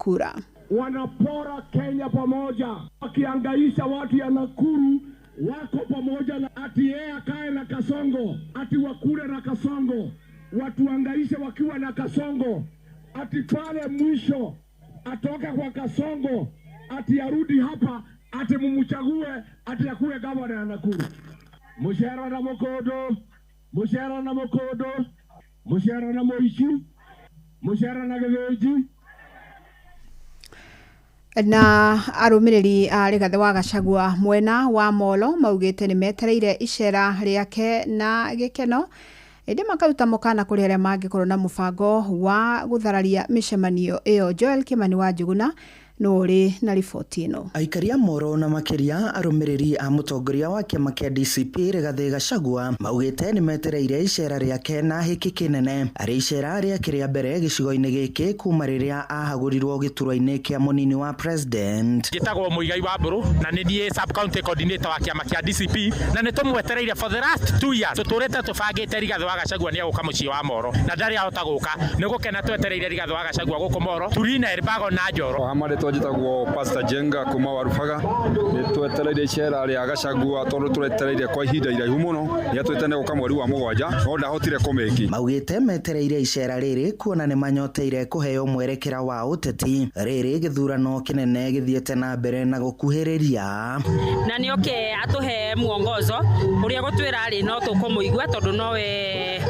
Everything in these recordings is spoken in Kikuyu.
kura. Wanapora Kenya pamoja, wakiangaisha watu ya Nakuru wako pamoja na ati yeye akae na Kasongo, ati wakule na Kasongo, watuangaishe wakiwa na Kasongo, ati pale mwisho atoke kwa Kasongo, ati arudi hapa, ati mumchague, ati akuwe gavana ya Nakuru. Mushera na Mukodo, Mushera na Mukodo, Mushera na Moishi, Mushera na Gĩthĩnji. Na arũmĩrĩri a Rigathĩ wa Gachagua mwena wa Molo maugĩte nĩ metereire icera rĩake na gĩkeno, ĩndĩ makaruta mũkana kũrĩ arĩa mangĩkorwo na mũbango wa gũthararia mĩcemanio ĩyo. Joel Kimani wa Njuguna nũ ũrĩ na riboti ĩno. Aikari a Moro na makĩria arũmĩrĩri a mũtongoria wa kĩama kĩa DCP Rigathĩ Gachagua maugĩte nĩ metereire icera rĩake na hĩkĩ kĩnene, arĩ icera rĩake rĩa mbere gĩcigo-inĩ gĩkĩ kuma rĩrĩa ahagũrirwo gĩturwa-inĩ kĩa mũnini wa president. Njĩtagwo Mũigai wa Mbũrũ na nĩ niĩ sub county coordinator wa kĩama kĩa DCP, na nĩ tũmwetereire for the last 2 years. Tũtũrĩte tũbangĩte Rigathĩ wa Gachagua nĩ egũka mũciĩ wa Moro na ndarĩ ahota gũka. Nĩ gũkena twetereire Rigathĩ wa Gachagua gũkũ Moro, Turina, Elbagon na Njoro. Ha marĩtwa njĩtagwo Pastor Jenga kuma Warubaga. Nĩ twetereire icera rĩa Gachagua tondũ tũretereire kwa ihinda iraihu mũno. Nĩ atwĩte nĩ gũka mweri wa 7, no ndahotire kũmĩki. Maugĩte metereire icera rĩrĩ kuona nĩ manyoteire kũheo mwerekera wa ũteti rĩrĩ gĩthurano kĩnene gĩthiĩte na mbere na gũkuhĩrĩria. Na nĩ oke atũhe muongozo ũrĩa gũtwĩra rĩ, no tũkũmũigua tondũ nowe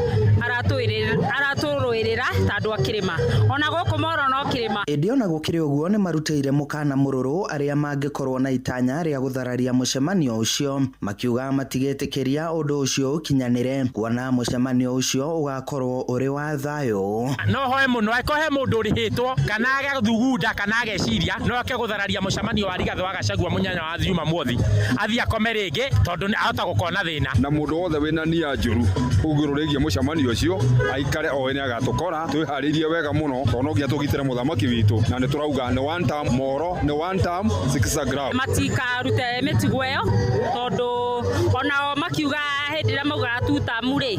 aratũrũĩrĩra ta andũ a kĩrĩma, ona gũkũ Moro no kĩrĩma. Ĩndĩ ona gũkĩrĩ ũguo, nĩ marutĩire mũkana mũrũrũ arĩa mangĩkorwo na itanya rĩa gũthararia mũcemanio ũcio, makiuga matigetĩkĩria ũndũ ũcio ũkinyanĩre, kuona mũcemanio ũcio ũgakorwo ũrĩ wa thayũ. No hoe mũno angĩkorwo he mũndũ ũrĩhĩtwo kana agathugunda kana ageciria no ake gũthararia mũcemanio wa Rigathĩ wa Gachagua mũnyanya wa Jumamothi, athiĩ akome rĩngĩ tondũ ahota gũkorwo na thĩna. Na mũndũ wothe wĩna nia njũru igũrũ rĩgiĩ mũcemanio ũcio aikare oĩ nĩ agatũkora twĩharĩirie wega mũno, tondũ no nginya tũgitĩre mũthamaki witũ, na nĩ tũrauga nĩ one term Moro, nĩ one term six gram. Matikarute mĩtigo ĩyo tondũ onao makiuga hĩndĩ ĩrĩa maugaga two term rĩ,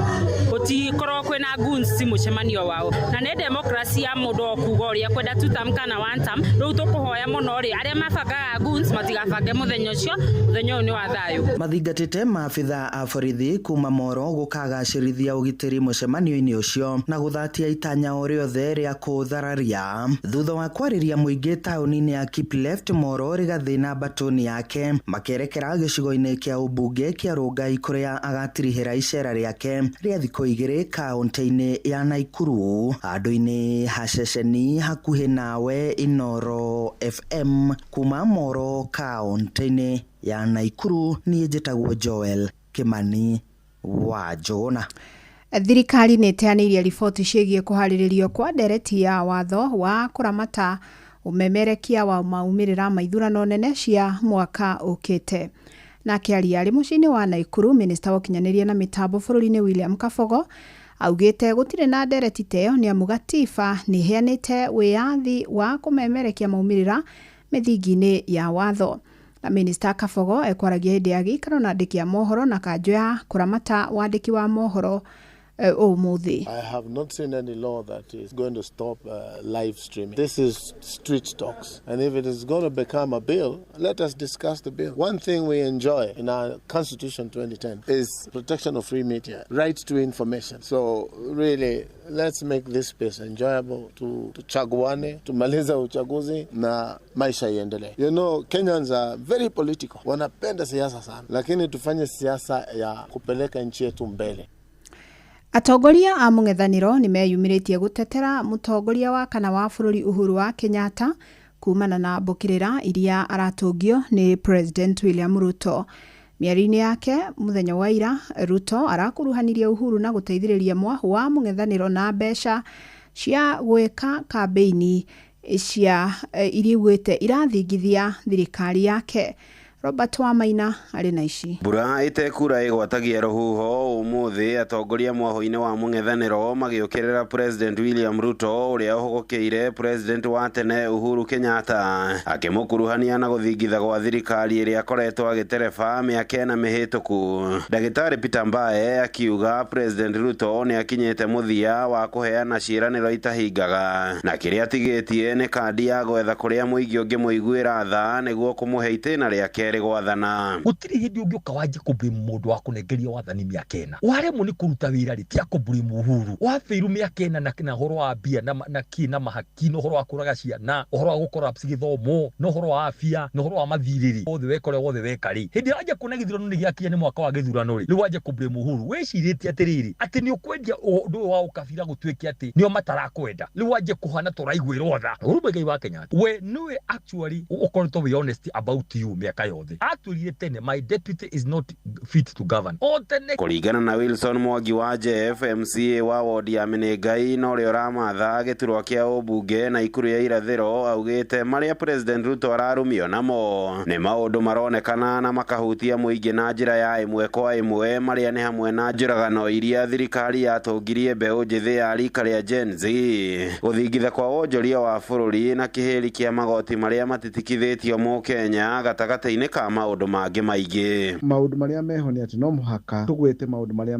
gũtikorwo kwĩna goons mũcemanio wao, na nĩ democracy ya mũndũ o kuga ũrĩa kwenda, two term kana one term. Rĩu tũkũhoya mũno rĩ, arĩa mabangaga goons matigabange mũthenya ũcio. Mũthenya ũyũ nĩ wa thayũ. Mathingatĩte maabitha a borithi kuma Moro gũkagacĩrithia ũgitĩri mũcemanio-inĩ ũcio na gũthatia itanya o rĩothe rĩa kũũthararia. Thutha wa kwarĩria mũingĩ taũni-inĩ ya Kipleft Moro, Rigathĩ na mbatũni yake makerekera gĩcigo-inĩ kĩa ũmbunge kĩa Rongai kũrĩa agatirihĩra icera rĩake rĩa thikũ 2 kaũntĩ-inĩ ya Naikuru, handũ-inĩ ha ceceni hakuhĩ nawe. Inooro FM kuma Moro kaũntĩ-inĩ ya Naikuru, niĩ njĩtagwo Joel Kimani wa Njũgũna. Thirikari nĩ ĩteanĩirie riboti ciĩgiĩ kũharĩrĩrio kwa ndereti ya watho wa kũramata ũmemerekia wa maumĩrĩra ma ithurano nene cia mwaka ũkĩte. Na akĩaria arĩ mũciĩ-inĩ wa Naikuru, minista wa ũkinyanĩria na mĩtambo bũrũri-inĩ William Kabogo augĩte gũtirĩ na ndereti ta ĩyo, nĩ amu gatiba nĩ ĩheanĩte wĩyathi wa kũmemerekia maumĩrĩra mĩthingi-inĩ ya watho. Na minista Kabogo ekwaragia hĩndĩ ya gĩikaro na andĩki a mohoro na kanjũ ya kũramata wandĩki wa mohoro ũmũthĩ. I have not seen any law that is going to stop live streaming. This is street talks. And if it is going to become a bill, let us discuss the bill. One thing we enjoy in our Constitution 2010 is protection of free media, right to information. So really, let's make this space enjoyable. To tuchaguane, tumalize uchaguzi na maisha iendelee. Kenyans are very political. Wanapenda siasa sana. Lakini tufanye siasa ya kupeleka nchi yetu mbele. Atongoria a mũng'ethanĩro nĩ meyumĩrĩtie gũtetera mũtongoria wa kana wa bũrũri Uhuru wa Kenyatta kumana na mbũkĩrĩra iria aratũngio nĩ President William Ruto. Mĩario-inĩ yake mũthenya wa ira, Ruto arakuruhanirie Uhuru na gũteithĩrĩria mwahũ wa mũng'ethanĩro na mbeca cia gwĩka kambĩini cia iria augĩte irathingithia thirikari yake. Robert Wamaina arĩ na ici. Mbura ĩtekura ĩgwatagia rũhuho ũmũthĩ atongoria mwahũ-inĩ wa mũng'ethanĩro magĩũkĩrĩra President William Ruto ũrĩa ũhũgũkĩire President wa tene Uhuru Kenyatta akĩmũkuruhania na gũthingitha gwa thirikari ĩrĩa akoretwo agĩtereba mĩaka 4 mĩhĩtũku. Ndagĩtarĩ Peter Mbae akiuga President Ruto nĩ akinyĩte mũthia wa kũheana ciĩranĩro itahingaga na kĩrĩa atigĩtie nĩ kandi ya gwetha kũrĩa mũingĩ ũngĩmũiguĩra tha nĩguo kũmũhe itĩna rĩa kerĩ gwathana. Gũtirĩ hĩndĩ ũngĩũka wanjie kũblame mũndũ wa kũnengeria wathani mĩaka 4 waremwo nĩ kũruta wĩra rĩ tia kũblame Uhuru wabĩirwo mĩaka 4 na ũhoro wa mbia na kĩ na mahaki na ũhoro wa kũraga ciana ũhoro wa gũkorapsi gĩthomo na ũhoro wa afya na ũhoro wa mathirĩ rĩ wothe weka ũrĩa wothe weka rĩ hĩndĩ wanjia kuona gĩthurano nĩ gĩakinya nĩ mwaka wa gĩthurano rĩ rĩu wanjie kũblame Uhuru wĩcirĩtie atĩrĩrĩ atĩ nĩ ũkwendia ũndũ ũyũ wa ũkabira gũtuĩke atĩ nĩo matarakwenda rĩu wanjie kũhana tũraiguĩrwo tha. Uhuru Muigai wa Kenyatta we nĩwe actually ũkoretwo wĩ honest about you mĩaka yothe atwĩrire tene my deputy is not fit to govern o tene. Kũringana na Wilson Mwangi wa Jeff MCA wa wodi ya Menengai na ũrĩa ũramatha gĩturwa kĩa ũmbunge na Ikuru ya irathĩro augĩte marĩa President Ruto ararumio namo nĩ maũndũ maronekana na makahutia mũingĩ na njĩra ya ĩmwe kwa ĩmwe marĩa nĩ hamwe na njũragano iria thirikari yatũngirie mbeũ njĩthĩ ya rika rĩa Gen Z gũthingitha kwa wonjoria wa bũrũri na kĩhĩri kĩa magoti marĩa matitikithĩtio mũkenya gatagatĩ-inĩ ka maũndũ mangĩ maingĩ. Maũndũ marĩa meho nĩ atĩ no mũhaka tũgwĩte maũndũ marĩa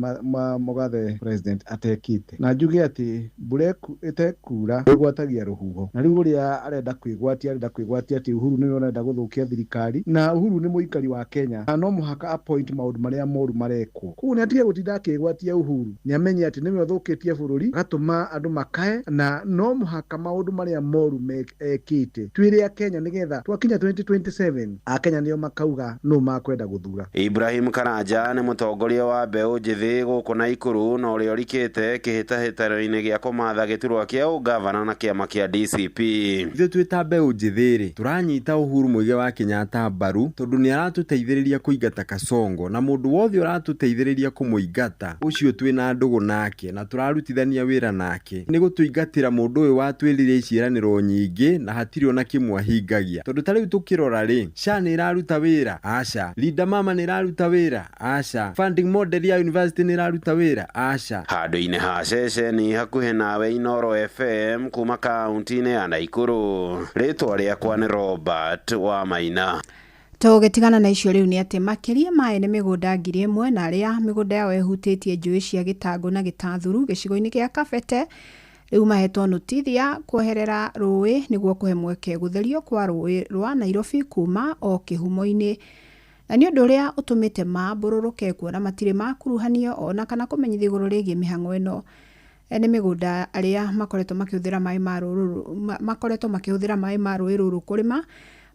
mũgathe president atekĩte na njuge atĩ mbura ĩtekura ĩgwatagia rũhuho na rĩu ũrĩa arenda kwĩgwatia atĩ Uhuru nĩwe ũrenda gũthũkia thirikari na Uhuru nĩ mũikari wa Kenya na no mũhaka appoint maũndũ marĩa moru marekwo. Koguo nĩ atige gũtinda akĩgwatia Uhuru nĩ amenye atĩ nĩwe ũthũkĩtie bũrũri agatũma andũ makae na no mũhaka maũndũ marĩa moru mekĩte twĩre Akenya nĩgetha twakinya 2027 Akenya nĩo makauga no makwenda gũthura. Ibrahim Karanja nĩ mũtongoria wa mbeũ njĩthĩ gũkũ Naikuru na ũrĩa ũrikĩte kĩhĩtahĩtano-inĩ gĩa kũmatha gĩturwa kĩa ũgavana na kĩama kĩa DCP. Ithuĩ twĩ ta mbeũ njĩthĩ rĩ tũranyita Uhuru Muigai wa Kenyatta mbaru tondũ nĩ aratũteithĩrĩria kũingata Kasongo na mũndũ wothe ũratũteithĩrĩria kũmũingata ũcio twĩna ndũgũ nake na tũrarutithania wĩra nake nĩ gũtũingatĩra mũndũ ũyũ watwĩrire ciĩranĩro nyingĩ na hatirĩ ona kĩmwe ahingagia tondũ ta rĩu tũkĩrora rĩ SHA nĩ ĩraruta wĩra aca, Linda Mama nĩ ĩraruta wĩra aca, funding model ya university nĩ ĩraruta wĩra aca. Handũ-inĩ ha ceceni hakuhĩ nawe Inoro FM kuma kaunti-inĩ ya Naikuru rĩtwa rĩakwa nĩ Robert Wamaina. Tũgĩtigana na icio rĩu nĩ atĩ makĩria ma ene mĩgũnda 1000 na arĩa mĩgũnda yao ĩhutĩtie njũĩ cia Gĩtangũ na Gĩtathuru gĩcigo-inĩ kĩa Kabete rĩu mahetwo notithi ya kweherera rũĩ nĩguo kũhe mweke gũtherio kwa rũĩ rwa Nairobi kuma o kĩhumo-inĩ na nĩ ũndũ ũrĩa ũtũmĩte mambũrũrũke kuona matirĩ makuruhanio ona kana kũmenyithio igũrũ rĩgiĩ mĩhang'o ĩno. Ene mĩgũnda arĩa makoretwo makĩhũthĩra maĩ ma rũrũ makoretwo makĩhũthĩra maĩ ma rũĩ rũrũ kũrĩma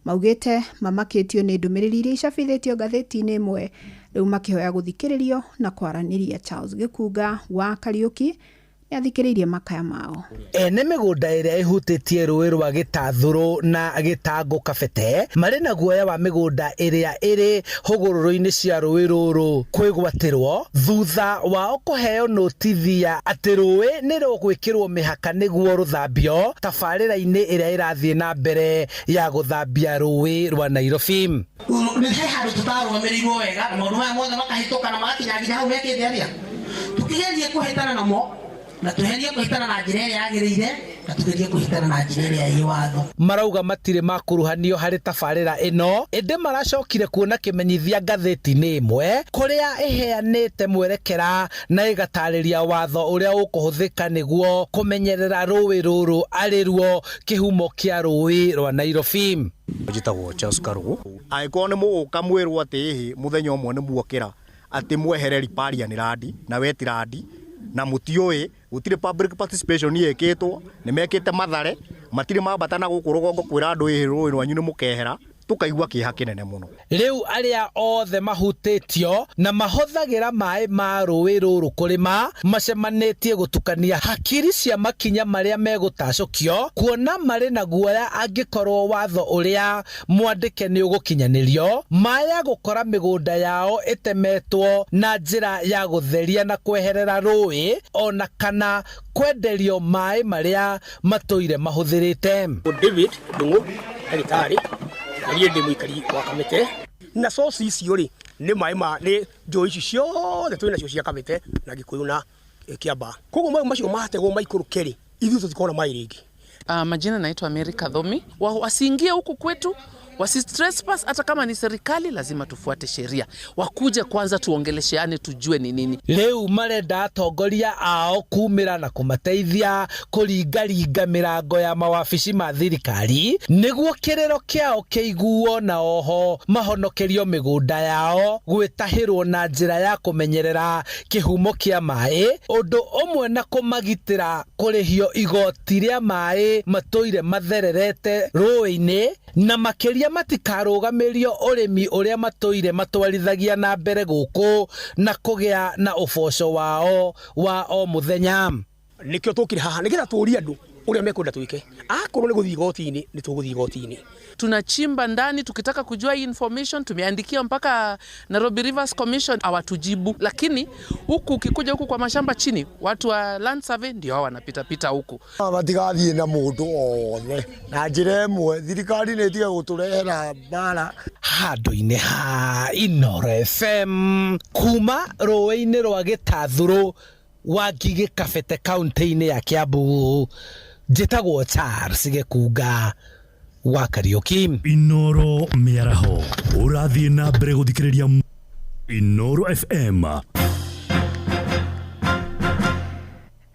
maugĩte mamakĩtio nĩ ndũmĩrĩri iria icabithĩtio ngathĩti-inĩ ĩmwe rĩu makĩhoya gũthikĩrĩrio na kwaranĩria. Charles Gĩkunga wa Kariũki nĩathikĩrĩirie makaya mao. Ene mĩgũnda ĩrĩa ĩhutĩtie rũĩ rwa Gĩtathũrũ na Gĩtangũ Kabete marĩ na guoya wa mĩgũnda ĩrĩa ĩrĩ hũgũrũrũ-inĩ cia rũĩ rũrũ kwĩgwatĩrwo thutha wao kũheo notithi ya atĩ rũĩ nĩ rũgwĩkĩrwo mĩhaka nĩguo rũthambio tabarĩra-inĩ ĩrĩa ĩrathiĩ na mbere ya gũthambia rũĩ rwa Nairobi. Nĩ he handũ tũtarũgamĩrĩirwo wega na maũndũ maya mothe makahĩtũka na magakinya nginya hau mekĩte atĩa tũkĩgerie kũhĩtana namo na tuherie kuhitana na njira ĩrĩa yagĩrĩire na tugerie kuhitana na njira ĩrĩa ĩ watho. Marauga matirĩ makuruhanio harĩ tabarĩra ĩno ĩndĩ maracokire kuona kĩmenyithia ngathĩti-inĩ ĩmwe kũrĩa ĩheanĩte mwerekera na ĩgatarĩria watho ũrĩa ũkũhũthĩka nĩguo kũmenyerera rũĩ rũrũ arĩ ruo kĩhumo kĩa rũĩ rwa Nairobi. Njĩtagwo Charles Karugu. Angĩkorwo nĩ mũgũka mwĩrwo atĩ ĩhĩ mũthenya ũmwe nĩ muokĩra atĩ mwehere riparian land na wetland na mũtiũĩ gũtirĩ public participation yĩkĩtwo nĩ mekĩte Mathare matirĩ mambata na gũkũ rũgongo kwĩra andũ ĩhĩ rũĩ rwanyu nĩ mũkehera tũkaigua kĩeha kĩnene mũno. Rĩu arĩa othe mahutĩtio na mahũthagĩra maĩ ma rũĩ rũrũ kũrĩma macemanĩtie gũtukania hakiri cia makinya marĩa megũtacũkio kuona marĩ na guoya angĩkorwo watho ũrĩa mwandĩke nĩ ũgũkinyanĩrio maya gũkora mĩgũnda yao ĩtemetwo na njĩra ya gũtheria na kweherera rũĩ ona kana kwenderio maĩ marĩa matũire mahũthĩrĩte. David Ndung'u ndagĩtarĩ Na niĩ ndĩ mũikari wa Kamĩtĩ na source icio rĩ nĩ maĩ ma nĩ njũĩ ici ciothe twĩ nacio cia Kamĩtĩ na Gĩkũyũ na Kĩambaa. Koguo maĩ macio mategwo maikũrũke rĩ, ithuĩ tũtikorwo na maĩ rĩngĩ. Majina naitwa Mary Kathomi. Wasiingie huku kwetu, wasi trespass. Hata kama ni serikali lazima tufuate sheria. Wakuje kwanza tuongelesheane, tujue ni nini. Rĩu marenda atongoria ao kumĩra na kũmateithia kũringaringa mĩrango ya mawabici ma thirikari nĩguo kĩrĩro kĩao kĩiguo na oho mahonokerio mĩgũnda yao gwĩtahĩrwo na njĩra ya kũmenyerera kĩhumo kĩa maĩ ũndũ ũmwe na kũmagitĩra kũrĩhio igoti rĩa maĩ matũire mathererete rũĩ-inĩ na makĩria matikarũgamĩrio ũrĩmi ũrĩa matũire matwarithagia na mbere gũkũ na kũgĩa na ũboco wao wa o mũthenya. Nĩkĩo tũkire haha nĩgetha tũrie andũ ũrĩa mekwenda twĩke. Akorwo nĩ gũthiĩ igoti-inĩ nĩ tũgũthiĩ igoti-inĩ. Tunachimba ndani tukitaka kujua hii information, tumeandikia mpaka Nairobi Rivers Commission hawatujibu. Lakini huku ukikuja huku kwa mashamba chini, watu wa land survey ndio hao wanapita pita huku. Matigathiĩ na mũndũ othe na njĩra ĩmwe thirikari nĩ ĩtige gũtũrehera mbara. Handũ-inĩ ha Inooro FM kuma rũĩ-inĩ rwa Gĩtathurũ wa Ngigĩ Kabete kaunti-inĩ ya Kiambu, njĩtagwo Charles Gĩkunga wa Kariũki. Inooro mĩaraho ũrathiĩ na mbere gũthikĩrĩria Inooro FM.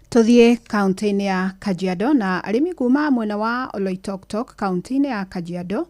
Tuthiĩ kaunti-inĩ ya Kajiado na arĩmi kuma mwena wa Oloitoktok kaunti-inĩ ya Kajiado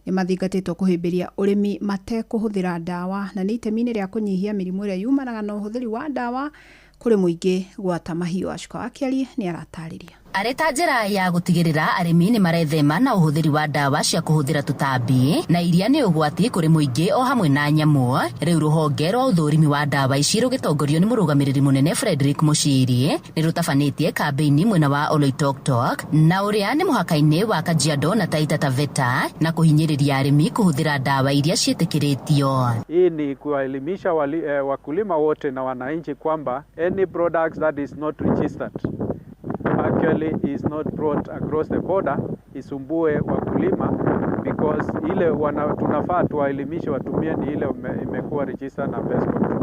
nĩ mathingatĩtwo kũhĩmbĩria ũrĩmi matekũhũthĩra ndawa na nĩ itemi-inĩ rĩa kũnyihia mĩrimũ ĩrĩa yumanaga na ũhũthĩri wa ndawa kũrĩ mũingĩ gwata mahiũ. Acuka wa Kĩarie nĩ aratarĩria. Arĩ ta njĩra ya gũtigĩrĩra arĩmi nĩ marethema na ũhũthĩri wa ndawa cia kũhũthĩra tũtambi na iria nĩ ũgwati kũrĩ mũingĩ o hamwe na nyamũ, rĩu rũhonge rwa ũthũrimi wa ndawa ici rũgĩtongorio nĩ mũrũgamĩrĩri mũnene Frederick Mushiri nĩ rũtabanĩtie kambĩini mwena wa Oloitoktok na ũrĩa nĩ mũhaka-inĩ wa Kajiado na Taita Taveta na kũhinyĩrĩria arĩmi kũhũthĩra ndawa iria ciĩtĩkĩrĩtio. Hii ni kuwaelimisha wakulima wote na wananchi kwamba any products that is not registered actually is not brought across the border isumbue wakulima, because ile tunafaa tuwaelimishe watumie ni ile imekuwa registered na pest control.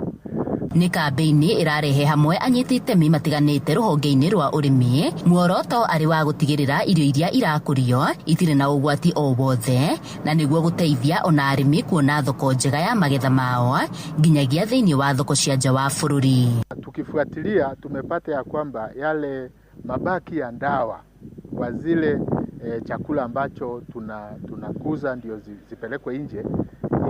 Nĩ kambĩini ĩrarehe hamwe anyiti itemi matiganĩte rũhonge-inĩ rwa ũrĩmi, muoroto arĩ wa gũtigĩrĩra irio iria irakũrio itirĩ na ũgwati o wothe na nĩguo gũteithia ona arĩmi kuona thoko njega ya magetha mao nginyagia thĩinĩ wa thoko cia nja wa bũrũri. Tukifuatilia tumepata ya kwamba yale mabaki ya ndawa kwa zile chakula ambacho tunakuza ndio zipelekwe nje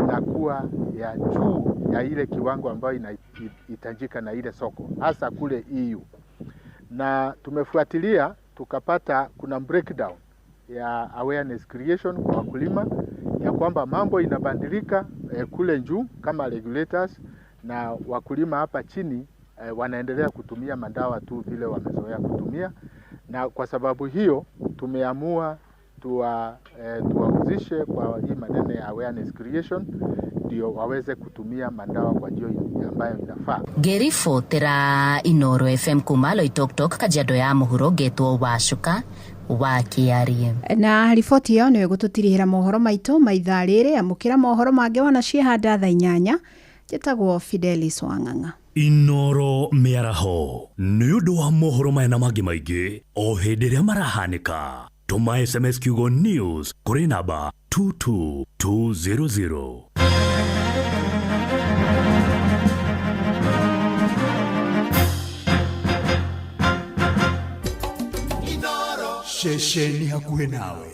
inakuwa ya juu ya ile kiwango ambayo inahitajika na ile soko hasa kule EU. Na tumefuatilia tukapata kuna breakdown ya awareness creation kwa wakulima ya kwamba mambo inabadilika kule juu kama regulators, na wakulima hapa chini wanaendelea kutumia madawa tu vile wamezoea kutumia, na kwa sababu hiyo tumeamua tuwauzishe kwa hii maneno ya awareness creation ndio waweze kutumia madawa kwa njia ambayo inafaa. Ngĩribotera Inooro FM kuma Loitoktok Kajiado ya mũhuro, ngetwo Wacuka wa Kĩarie. Na riboti ĩyo nĩyo ĩgũtũtirihĩra mohoro maitũ ma ithaa rĩrĩ. Amũkĩra mohoro mangĩ wona ciĩhanda thaa 8. Njĩtagwo Fidelis Wang'ang'a. Inooro mĩaraho nĩ ũndũ wa mohoro maya na mangĩ maingĩ o hĩndĩ ĩrĩa marahanĩka. Tũma SMS kiugo news kũrĩ namba 22200. Ceceni hakuhĩ nawe.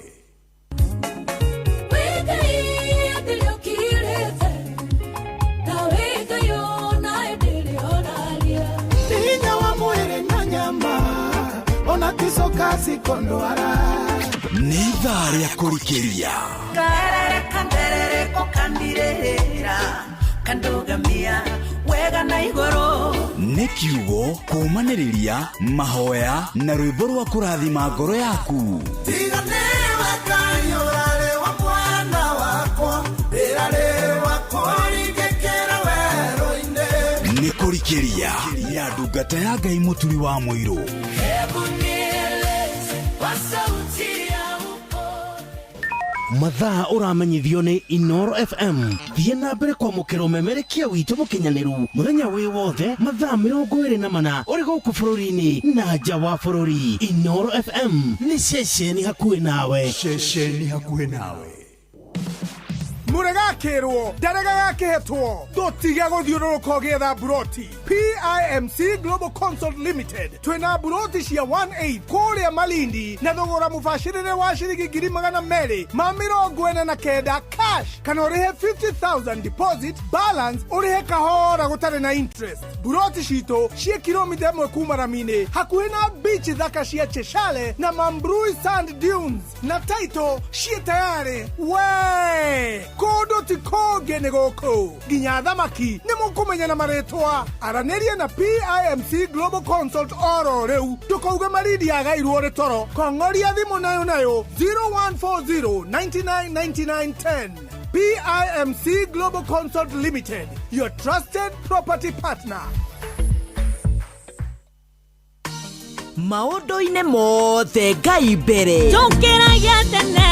Nĩ ithaa rĩa kũrikĩria. Karere kanderereko kandirĩrĩra kandũgamia wega na igũrũ. Nĩ kiugo kũũmanĩrĩria mahoya na rwĩmbo rwa kũrathima ngoro yaku. Tiga nĩwe Ngai ũrarĩ wa mwana wakwa, ndĩrarĩ wa kũringĩkĩra werũ-inĩ. Nĩ kũrikĩria ya ndungata ya Ngai Mũturi wa Mũirũ. Hebu nieleze kwa sauti ya upole. Mathaa ũramenyithio nĩ Inoro FM. Thiĩ na mbere kwamũkĩra ũmemerekia witũ mũkinyanĩru mũthenya wĩ wothe mathaa 24 ũrĩ gũkũ bũrũri-inĩ na nja wa bũrũri. Inoro FM nĩ ceceni hakuhĩ nawe. Ceceni hakuhĩ nawe. Mũregakĩrwo ndarega gakĩhetwo ndũtige gũthiũrũrũka ũgĩetha mburoti. PIMC Global Consult Limited twĩna mburoti cia 18 kũrĩa Malindi na thogora mũbacĩrĩre wa ciringi 249,000 cash, kana ũrĩhe 50,000 deposit, balance ũrĩhe kahora gũtarĩ na interest. Mburoti citũ ciĩ kilomita 1 kuma rami-inĩ, hakuhĩ na beach thaka cia Cheshale na Mambrui Sand Dunes, na title ciĩ tayarĩ. We kũndũ ti kũngĩ nĩ gũkũ, nginya thamaki nĩ mũkũmenya na marĩtwa. Aranĩria na PIMC Global Consult oro rĩu, ndũkauge Malindi yagairwo rĩ toro. Kong'oria thimũ nayo nayo 0140 99 99 10. PIMC Global Consult Limited, your trusted property partner. Maũndũ-inĩ mothe Ngai mbere. Tũkĩragia tene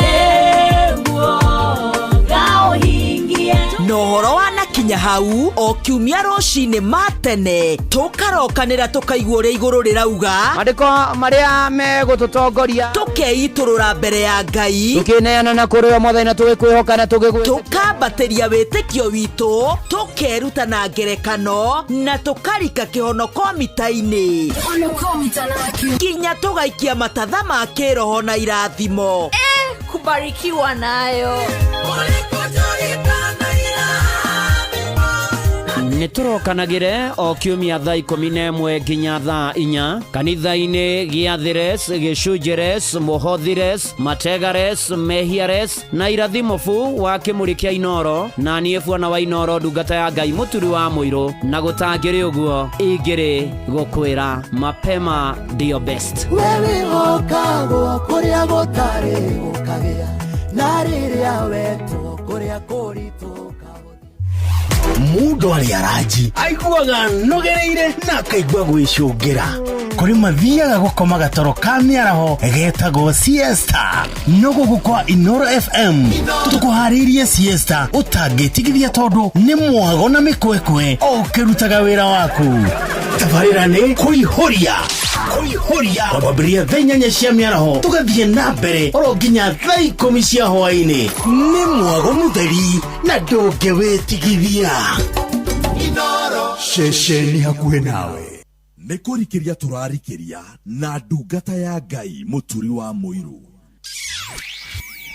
nĩguo ngaũhingie. Na ũhoro wanakinya hau o kiumia rũcinĩ ma tene tũkarokanĩra tũkaigua ũrĩa igũrũ rĩrauga, mandĩko marĩa megũtũtongoria, tũkeitũrũra mbere ya Ngai, tũkĩneana na kũrĩ o Mwathani na tũgĩkwĩhoka na tũgĩgwĩ tũkambatĩria wĩtĩkio witũ, tũkeruta na ngerekano na tũkarika kĩhonoko mita-inĩ, nginya tũgaikia matatha ma kĩroho na irathimo. Kubarikiwa nayo. Nĩ tũrokanagĩre o kiumia thaa 11 nginya thaa 4 kanitha-inĩ gĩathĩres, gĩcunjĩres, mũhothires, mategares, mehiares na irathimo bu wa kĩmũrĩ kĩa Inoro, na niĩ bwana wa Inoro, ndungata ya Ngai mũturi wa mũirũ, na gũtangĩrĩ ũguo ingĩrĩ gũkwĩra mapema ndio best. We wĩhokagwo kũrĩa gũtarĩ gũkagĩa, na rĩrĩa wetwo kũrĩa kũritũ. Mũndũ arĩ aranji aiguaga nogereire na akaigua gwĩcũngĩra. Kũrĩ mathiaga gũkoma gatoro ka mĩaraho getagwo siesta. No gũkũ kwa Inoro FM tũkũharĩirie siesta ũtangĩtigithia, tondũ nĩ mwago na mĩkwekwe o ũkĩrutaga wĩra waku. Tabarĩra nĩ kũihũria kũihũria kwambĩrĩria thaa 8 cia mĩaraho tũgathiĩ na mbere oro nginya thaa 10 cia hwaĩ-inĩ. Nĩ mwago mũtheri na ndũngĩwĩtigithia. Ceceni hakuhĩ nawe. Nĩ kũrikĩria tũrarikĩria na ndungata ya Ngai mũturi wa mũirũ.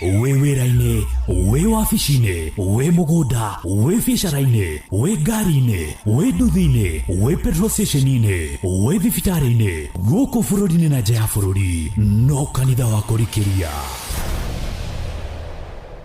Wĩ wĩra-inĩ, wĩ wabici-inĩ, wĩ mũgũnda, wĩ biacara-inĩ, wĩ ngari-inĩ, wĩ nduthi-inĩ, wĩ petrol station-inĩ, wĩ thibitarĩ-inĩ, gũkũ bũrũri-inĩ na nja ya bũrũri, no kanitha wa kũrikĩria.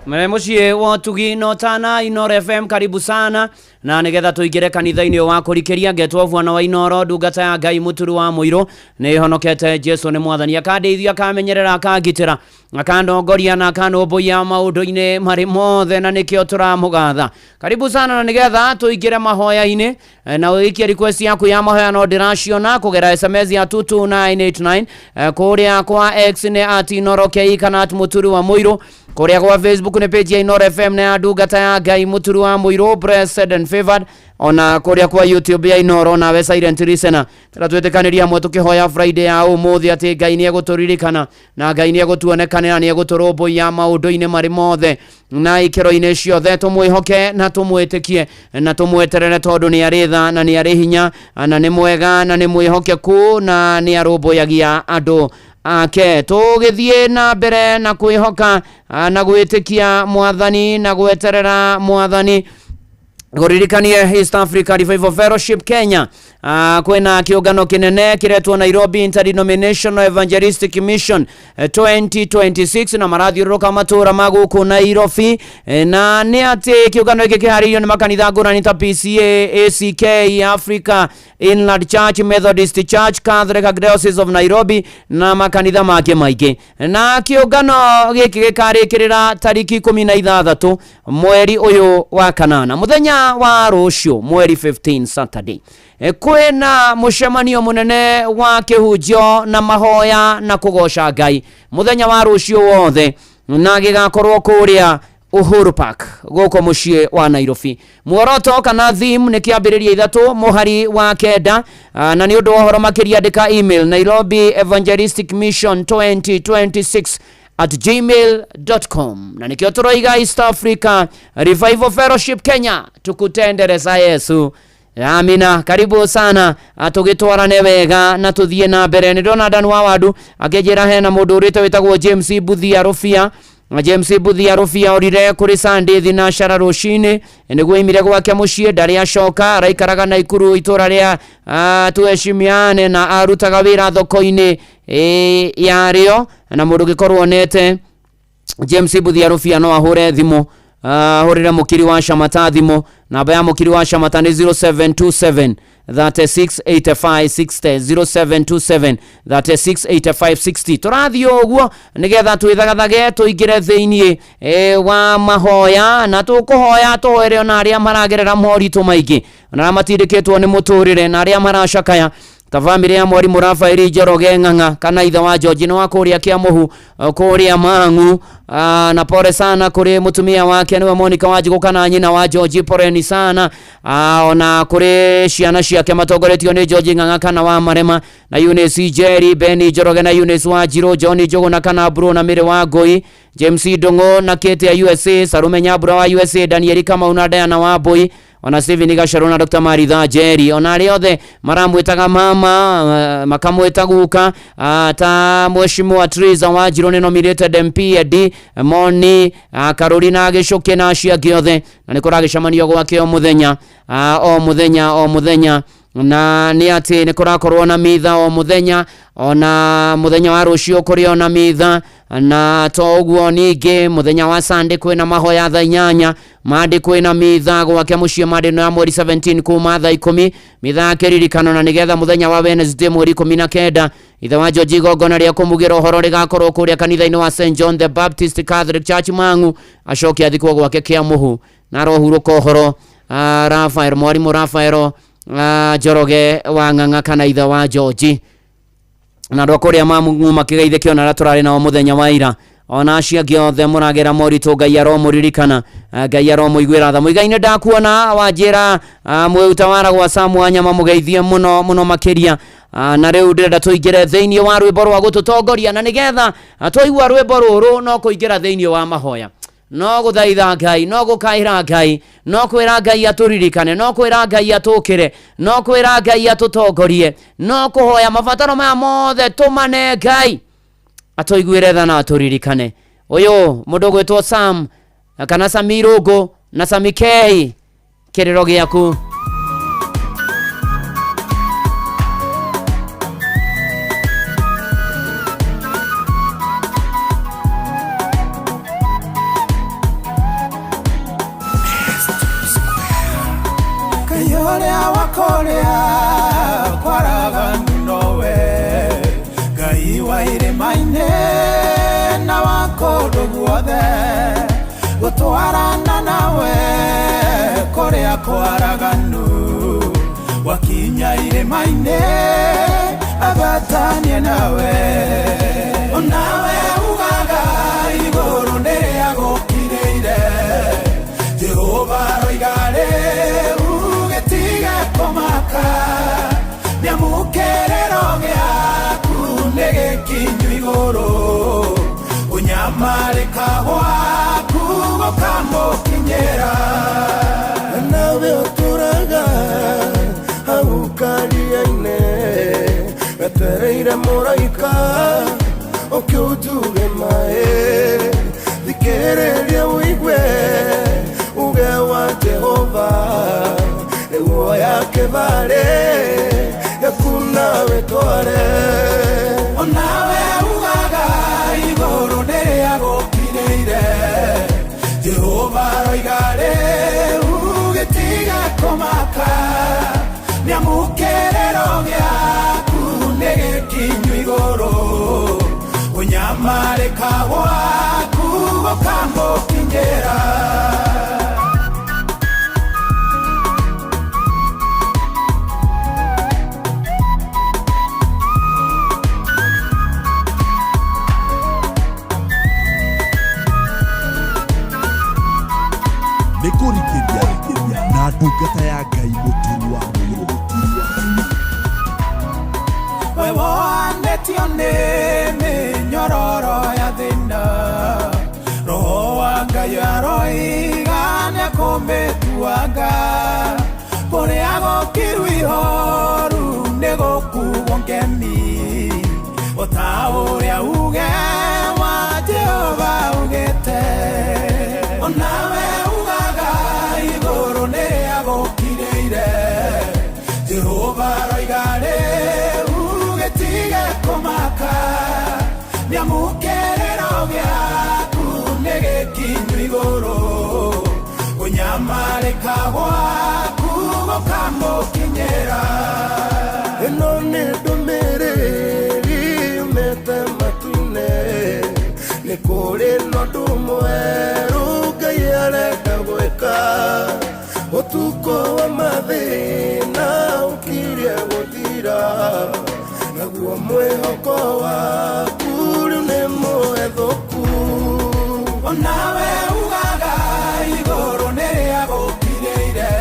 Mere mũciĩ wa ũtugi no tana Inoro FM, karibu sana na nigetha tuingire kanitha-inĩ wa kũrikĩria. Ngetwo bwana wa Inoro, ndungata ya Ngai mũturi wa mũirũ, nĩ honokete Jesu nĩ mwathani, akandeithia, akamenyerera, akangitĩra, akandongoria na akanũmbũiya maũndũ-inĩ marĩ mothe, na nĩkĩo tũramũgatha. Karibu sana na nigetha tuingire mahoya-inĩ, na ũikie request yaku ya mahoya no ndĩraciona kũgera SMS ya 22989, kũrĩa kwa X nĩ @InoroKE kana @mũturi wa mũirũ, kũrĩa kwa Facebook nĩ page ya Inoro FM na ya ndungata ya Ngai mũturi wa mũirũ, blessed and favored, ona kũrĩa kwa YouTube ya Inoro nawe silent listener. Tera twĩtĩkanĩria hamwe tũkĩhoya Friday ya ũmũthĩ atĩ Ngai nĩ egũtũririkana na Ngai nĩ egũtuonekanĩra, nĩ egũtũrũmbũiya maũndũ-inĩ marĩ mothe na ikĩro-inĩ ciothe. Tũmwĩhoke na tũmwĩtĩkie na tũmweterere, tondũ nĩ arĩ tha na nĩ arĩ hinya na nĩ mwega na nĩ mwĩhokeku na nĩ arũmbũyagia andũ ake. Tũgĩthiĩ na mbere na kwĩhoka na gwĩtĩkia Mwathani na gweterera Mwathani. Ngũririkanie East Africa Revival Fellowship Kenya, kwĩna kĩũngano kĩnene kĩretwo Nairobi Interdenominational Evangelistic Mission 2026, na marathiũrũrũka matũra ma gũkũ Nairobi, na nĩ atĩ kĩũngano gĩkĩ kĩharĩirio nĩ makanitha ngũrani ta PCA, ACK, Africa Inland Church, Methodist Church, Catholic Diocese of Nairobi na makanitha mangĩ maingĩ. Na kĩũngano gĩkĩ gĩkarĩkĩrĩra tariki 16 mweri ũyũ wa kanana, mũthenya wa rũciũ, mweri 15 Saturday. Kwĩna mũcemanio mũnene wa kĩhunjio na mahoya na kũgoca Ngai mũthenya wa rũciũ wothe. Na gĩgakorwo kũrĩa Uhuru Park gũkũ mũciĩ wa Nairobi. Muoroto kana theme nĩ kĩambĩrĩria 3 mũhari wa 9. Na nĩ ũndũ wa ũhoro makĩria andĩka email Nairobi Evangelistic Mission 2026 at gmail.com. Na nĩkĩo tũroiga East Africa Revival Fellowship Kenya, tukutendereza Yesu. Amina, karibu sana, tũgĩtwarane wega na tũthiĩ na mbere. Nĩ ndona Dan wa Wandu akĩnjĩra hena mũndũ ũrĩte wĩtagwo James Buthia Rũbia. James Buthia Rũbia orire kũrĩ Sunday thinacara rũcinĩ nĩguo imire gwake mũciĩ, ndarĩ acoka, araikaraga Naikuru itũra rĩa tuheshimiane na arutaga wĩra thoko-inĩ yarĩo. Na mũndũ ũngĩkorwo onete James Buthia Rũbia no ahũre thimũ, ahũrĩre mũkiri wa Shamata thimũ. Namba ya mũkiri wa Shamata nĩ 0727 368560, 0727 368560. Tũrathiĩ ũguo nĩgetha twĩthagathage tũingĩre thĩiniĩ wa mahoya, na tũkũhoya tũhoere ona arĩa maragerera moritũ maingĩ, ona arĩa matindĩkĩtwo nĩ mũtũrĩre, na arĩa maracakaya ta bamĩrĩ ya mwarimũ Rafaeli Njoroge Ng'ang'a kana ithe wa George nĩ wa kũrĩa Kĩamũhu kũrĩa Mang'u. Na pole sana kũrĩ mũtumia wake nĩwe Monica Wanjigũ kana nyina wa George, poleni sana. Ona kũrĩ ciana ciake matongoretio nĩ George Ng'ang'a kana wa Marema na Eunice Njeri, Benny Njoroge na Eunice Wanjirũ, John Njũgũ kana Bro na Mĩrĩ wa Ngũi, James Ndũng'ũ na Kate ya USA, Sarume Nyambura wa USA, Danieli Kamau na Diana wa Mbui, ona Steven Gacharu na Dr. Maritha Njeri, ona arĩa othe maramwĩtaga mama, makamwĩta guka, ta Mheshimiwa Teresa Wanjirũ nĩ nominated MP Edi Moni, Carolina Gĩcũkĩ na acio angĩ othe. Na nĩ kũragĩcemanio gwake o mũthenya, o mũthenya o mũthenya, na nĩ atĩ nĩ kũrakorwo na mitha o mũthenya, ona mũthenya wa rũciũ kũrĩ ona mitha. Na to ũguo ningĩ mũthenya wa Sunday kwĩna mahoya thaa 8, Monday kwĩna mitha gwake mũciĩ Monday no ya mweri 17 kuma thaa 10 mitha ya kĩririkano. Na nĩgetha mũthenya wa Wednesday mweri 19 ithe wa George igongona rĩa kũmugĩra ũhoro rĩgakorwo kũrĩa kanitha-inĩ wa St John the Baptist Catholic Church Mang'u, acoke athikwo gwake Kĩamũhu na arohurũka ũhoro Rafael mwarimũ Rafael Njoroge wa Ng'ang'a kana ithe wa George. Na andũ a kũrĩa Mang'u makĩgeithĩkio na arĩa tũrarĩ nao mũthenya wa ira, ona acio angĩ othe mũragera moritũ, Ngai aromũririkana, Ngai aromũiguĩra tha. Mũigai-inĩ ndakuona wanjĩra mwĩ utawara gwa Sam Wanyama, mũgeithie mũno mũno makĩria. Na rĩu ndĩrenda tũingĩre thĩiniĩ wa rwĩmbo rwa gũtũtongoria, na nĩgetha twaigua rwĩmbo rũrũ no kũingĩra thĩiniĩ wa mahoya, no gũthaitha Ngai, no gũkaĩra Ngai, no kwĩra Ngai atũririkane, no kwĩra Ngai atũkĩre, no kwĩra Ngai atũtongorie, no kũhoya mabataro maya mothe tũmane Ngai atũiguĩre tha na atũririkane. Ũyũ mũndũ ũgwĩtwo Sam kana Sami Rũngũ na Sami K, kĩrĩro gĩaku. Wakorea kwaraganu nowe Ngai wa irĩma-inĩ na wa kũndũ guothe gũtwarana nawe kũrĩa kwaraganu wakinya irĩma-inĩ agatanie nawe onawe ugaga igũrũ nĩrĩa gũkirĩire Jehova aroiga rĩu gĩtige kũmaka nĩamũkĩrĩro gĩaku nĩ gĩkinyu igũrũ ũnyamarĩka gwaku gũkamũkinyĩra. Nawe ũtũraga hau karia-inĩ wetereire mũraika ũke ũnjuge maĩ thikĩrĩria ũigue uge wa Jehova nĩguo yakĩbarĩ yaku nawe tware. Onawe ugaga igũrũ nĩrĩa gũkirĩire Jehova aroiga rĩu gĩtige kũmaka nĩamũkĩrĩro gĩaku nĩ gĩkinyu igũrũ ũnyamarĩka gwaku gũkamũkinyĩra. Nĩ kũrikĩria na ndungata ya Ngai mũturi wa mũirũ. We wohanĩtio nĩ mĩnyororo ya thĩna, roho wa Ngai aroiga nĩekũmĩtuanga. Kũrĩa gũkiru ihoru nĩgũkuo ngemi, o ta ũrĩa uge wa Jehova ugĩte. Onawe ugaga igũrũ nĩrĩa gũkirĩire, Jehova aroiga rĩu gĩtige kũmaka, nĩamu kĩrĩro gĩaku nĩ gĩkinyu igũrũ, kũnyamarĩka gwaku gũkamũkinyĩra. Ĩno nĩ ndũmĩrĩri yumĩte matu-inĩ, nĩ kũrĩ na ũndũ mwerũ Ngai arenda gwĩka. Ũtukũ wa mathĩna ũkirie gũthira, naguo mwĩhoko waku rĩu nĩ mũhethũku. Onawe ugaga igũrũ nĩrĩa gũkirĩire,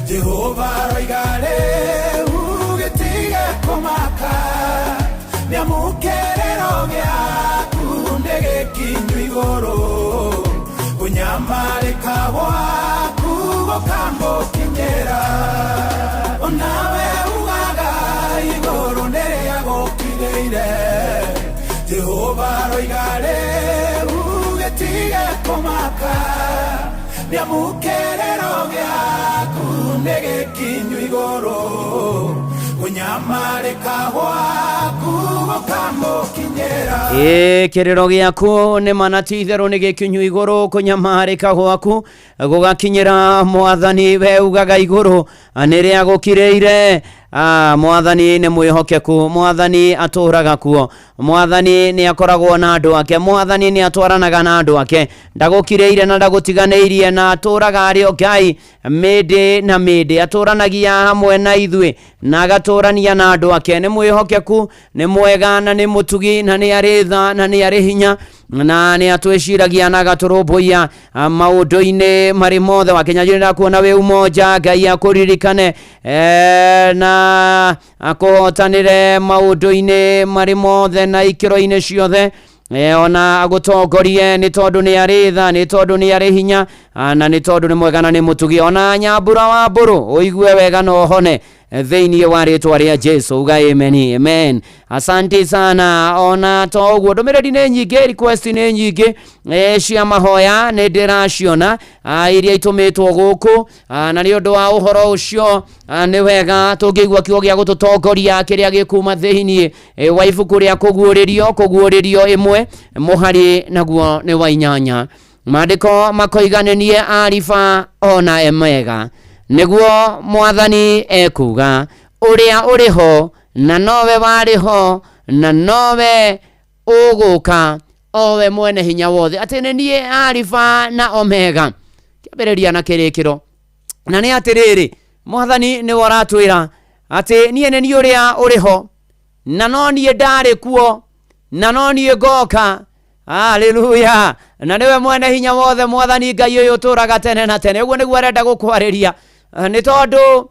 Jehova aroiga rĩu gĩtige kũmaka, nĩamu kĩrĩro gĩaku nĩ gĩkinyu igũrũ, kũnyamarĩka gwaku gũkamũkinyĩra. Onawe ugaga igũrũ nĩrĩa gũkirĩire, Jehova aroiga rĩu gĩtige kũmaka, nĩamu kĩrĩro gĩaku nĩ gĩkinyu igũrũ, kũnyamarĩka gwaku gũkamũkinyĩra. Ĩ kĩrĩro gĩaku nĩ mana ti itherũ nĩ gĩkinyu igũrũ, kũnyamarĩka gwaku gũgakinyĩra mwathani. We ugaga igũrũ nĩ rĩa gũkirĩire. Mwathani nĩ mwĩhokeku, mwathani atũraga kuo, mwathani nĩ akoragwo na andũ ake, mwathani nĩ atwaranaga na andũ ake, ndagũkirĩire na ndagũtiganĩirie, na atũraga arĩ o Ngai mĩndĩ na mĩndĩ, atũranagia hamwe na ithuĩ na agatũrania na andũ ake. Nĩ mwĩhokeku, nĩ mwega na nĩ mũtugi, na nĩ arĩ tha na nĩ arĩ hinya, na nĩ atwĩciragia na agatũrũmbũiya maũndũ-inĩ marĩ mothe. Wakinyanjũri ndakuona wĩ umoja, Ngai akũririkane na akũhotanĩre maũndũ-inĩ marĩ mothe na ikĩro-inĩ ciothe, ona agũtongorie, nĩ tondũ nĩ arĩ tha, nĩ tondũ nĩ arĩ hinya, na nĩ tondũ nĩ mwega na nĩ mũtugi. Ona Nyambura wa Mbũrũ ũigue wega na ũhone thĩinĩ wa rĩtwa rĩa Jesu. Uga amen, amen. Asante sana. Ona to ũguo, ndũmĩrĩri nĩ nyingĩ, request nĩ nyingĩ cia mahoya nĩ ndĩraciona iria itũmĩtwo gũkũ, na nĩ ũndũ wa ũhoro ũcio nĩ wega tũngĩigua kiugo gĩa gũtũtongoria kĩrĩa gĩkuma thĩinĩ wa ibuku rĩa kũguũrĩrio, kũguũrĩrio 1 mũhari naguo nĩ wa 8. Maandĩko makoiga nĩ niĩ Alifa ona Omega, nĩguo mwathani ekuga, ũrĩa ũrĩ ho na nowe warĩ ho na nowe ũgũka, owe mwene hinya wothe. Atĩ nĩ niĩ Alifa na Omega, kĩambĩrĩria na kĩrĩkĩro. Na nĩ atĩrĩrĩ, mwathani nĩwe ũratwĩra atĩ niĩ nĩ niĩ ũrĩa ũrĩ ho na no niĩ ndarĩ kuo na no niĩ ngoka. Haleluya. Na nĩwe mwene hinya wothe, mwathani Ngai ũyũ ũtũraga tene na tene. Ũguo nĩguo arenda gũkwarĩria, nĩ tondũ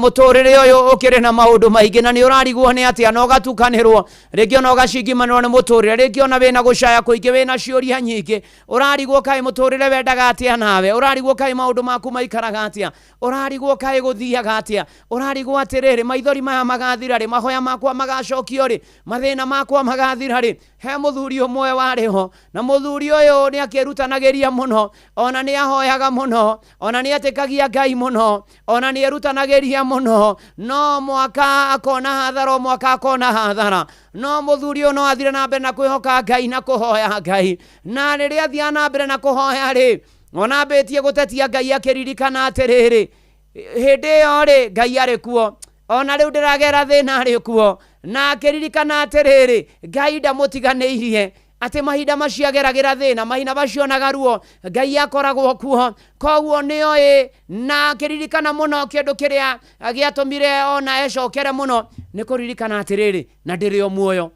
mũtũrĩre ũyũ ũkĩrĩ na maũndũ maingĩ, na nĩ ũrarigwo nĩ atĩa, na ũgatukanĩrwo rĩngĩ, ona ũgacingimanĩrwo nĩ mũtũrĩre, rĩngĩ ona wĩna gũcaya kũingĩ, wĩna ciũria nyingĩ, ũrarigwo kaĩ mũtũrĩre wendaga atĩa nawe, ũrarigwo kaĩ maũndũ maku maikaraga atĩa, ũrarigwo kaĩ gũthiaga atĩa, ũrarigwo atĩrĩrĩ, maithori maya magathira rĩ, mahoya makwa magacokio rĩ, mathĩna makwa magathira rĩ. He mũthuri ũmwe warĩ ho, na mũthuri ũyũ nĩ akĩrutanagĩria mũno, ona nĩ ahoyaga mũno, ona nĩ etĩkagia Ngai mũno, ona nĩ erutanagĩria mũno, no mwaka akona hathara, o mwaka akona hathara. No mũthuri ũyũ no athire na mbere na kwĩhoka Ngai na kũhoya Ngai, na rĩrĩa athiaga na mbere na kũhoya rĩ, ona ambĩtie gũtetia Ngai akĩririkana atĩrĩrĩ, hĩndĩ ĩyo rĩ Ngai arĩ kuo, ona rĩu ndĩragera thĩna arĩ kuo, na akĩririkana atĩrĩrĩ, Ngai ndamũtiganĩirie, atĩ mahinda macio ageragĩra thĩna, mahinda macio onaga ruo, Ngai akoragwo kuo. Koguo nĩoĩ, na akĩririkana mũno kĩndũ kĩrĩa gĩatũmire ona ecokere mũno nĩ kũririkana atĩrĩrĩ, na ndĩrĩ o muoyo.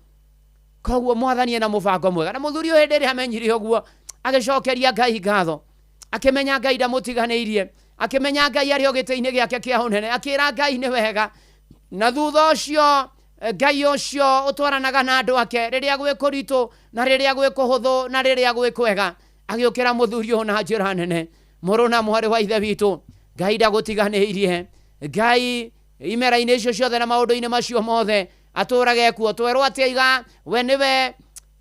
Koguo mwathani ena mũbango mwega. Na mũthuri ũyũ hĩndĩ ĩrĩa amenyire ũguo agĩcokeria Ngai ngatho, Akĩmenya Ngai ndamũtiganĩirie, akĩmenya Ngai arĩ o gĩtĩ-inĩ gĩake kĩa ũnene, akĩra Ngai nĩ wega. Na thutha ũcio Ngai ũcio ũtwaranaga na andũ ake rĩrĩa gwĩ kũritũ na rĩrĩa gwĩ kũhũthũ na rĩrĩa gwĩ kwega, agĩũkĩra mũthuri ũyũ na njĩra nene. Mũrũ na mwarĩ wa Ithe witũ, Ngai ndagũtiganĩirie. Ngai imera-inĩ icio ciothe na maũndũ-inĩ macio mothe atũũraga ekuo. Twerwo atĩ aiga we nĩwe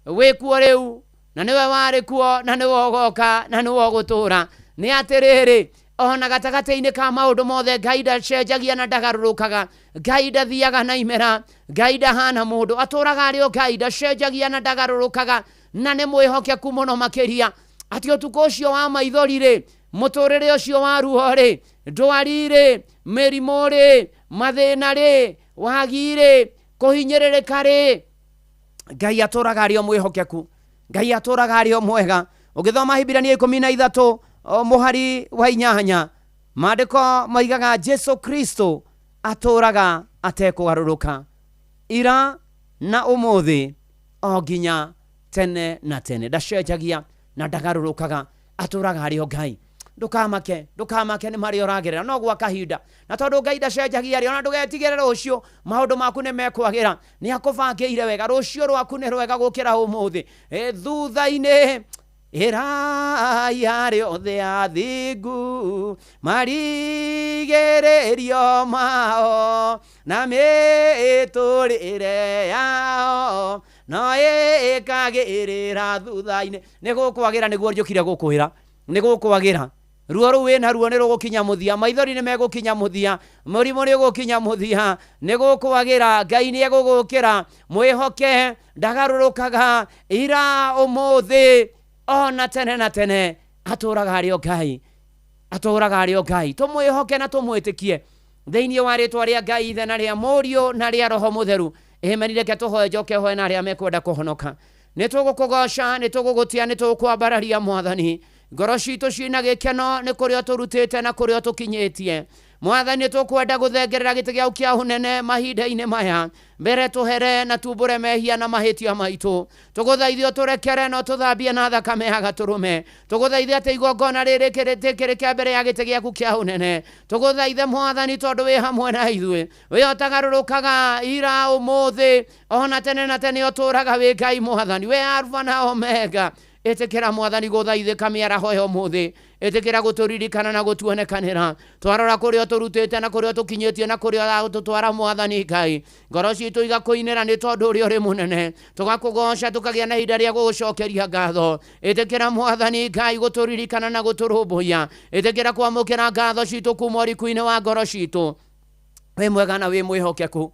wĩ kuo rĩu, na nĩwe warĩ kuo, na nĩwe ũgoka, na nĩwe ũgũtũũra. Nĩ atĩrĩrĩ, ona gatagatĩ-inĩ ka maũndũ mothe Ngai ndacenjagia na ndagarũrũkaga. Ngai ndathiaga na imera, Ngai ndahana mũndũ, atũũraga arĩ o Ngai, ndacenjagia na ndagarũrũkaga, na nĩ mwĩhokeku mũno makĩria. Atĩ ũtukũ ũcio wa maithori rĩ, mũtũrĩre ũcio wa ruo rĩ, ndwari rĩ, mĩrimũ rĩ, mathĩna rĩ, wagi rĩ, kũhinyĩrĩrĩka rĩ, Ngai atũũraga arĩ o mwĩhokeku. Ngai atũũraga arĩ o mwega. Ũgĩthoma Ahibirania 13 mũhari wa 8, maandĩko moigaga Jesu Kristo atũũraga atekũgarũrũka ira na ũmũthĩ o nginya tene na tene. Ndacenjagia na ndagarũrũkaga, atũũraga arĩ o Ngai. Ndũkamake, ndũkamake nĩ marĩa ũragerera, no gwa kahinda. Na tondũ Ngai ndacenjagia rĩ, ona ndũgetigĩre rũciũ, maũndũ maku nĩ mekwagĩra. Nĩ akũbangĩire wega, rũciũ rwaku nĩ rwega gũkĩra ũmũthĩ. Thutha-inĩ ĩrai arĩa othe athingu marigĩrĩrio mao na mĩtũrĩre yao no ĩkagĩrĩra thutha-inĩ. Nĩ gũkwagĩra, nĩguo njũkire gũkwĩra, nĩ gũkwagĩra. Ruo rũu wĩna ruo nĩ rũgũkinya mũthia, maithori nĩ megũkinya mũthia, mũrimũ nĩ ũgũkinya mũthia, nĩ gũkwagĩra. Ngai nĩ egũgũkĩra, mwĩhoke, ndagarũrũkaga ira ũmũthĩ ona tene na tene, atũũraga arĩ o Ngai, atũũraga arĩ o Ngai. Tũmwĩhoke na tũmwĩtĩkie thĩinĩ wa rĩtwa rĩa Ngai Ithe na rĩa Mũriũ na rĩa Roho Mũtheru. Amen. Reke tũhoe, njoke hoe na arĩa mekwenda kũhonoka. Nĩ tũgũkũgoca, nĩ tũgũgũtĩa, nĩ tũgũkwambararia Mwathani. Ngoro citũ ciĩna gĩkeno nĩ kũrĩa ũtũrutĩte na kũrĩa ũtũkinyĩtie. Mwathani, nĩ tũkwenda gũthengerera gĩtĩ gĩaku kĩa ũnene mahinda-inĩ maya. Mbere tũhere na tumbũre mehia na mahĩtia maitũ. Tũgũthaithe ũtũrekere na ũtũthambie na thakame ya gatũrũme. Tũgũthaithe atĩ igongona rĩrĩ rĩtĩkĩrĩke mbere ya gĩtĩ gĩaku kĩa ũnene. Tũgũthaithe Mwathani tondũ wĩ hamwe na ithuĩ. Wĩ ũtagarũrũkaga ira ũmũthĩ ona tene na tene, ũtũũraga wĩ Ngai Mwathani. Wĩ Alfa na Omega. Ĩtĩkĩra Mwathani gũthaithĩka mĩaraho ya ũmũthĩ. Ĩtĩkĩra gũtũririkana na gũtuonekanĩra. Twarora kũrĩa ũtũrutĩte na kũrĩa ũtũkinyĩtie na kũrĩa ũragũtũtwara Mwathani Ngai. Ngoro citũ igakũinĩra nĩ tondũ ũrĩa ũrĩ mũnene. Tũgakũgoca, tũkagĩa na ihinda rĩa gũgũcokeria ngatho. Ĩtĩkĩra Mwathani Ngai gũtũririkana na gũtũrũmbũiya. Ĩtĩkĩra kwamũkĩra ngatho citũ kuma ũriku-inĩ wa ngoro citũ. Wĩ mwega na wĩ mwĩhokeku.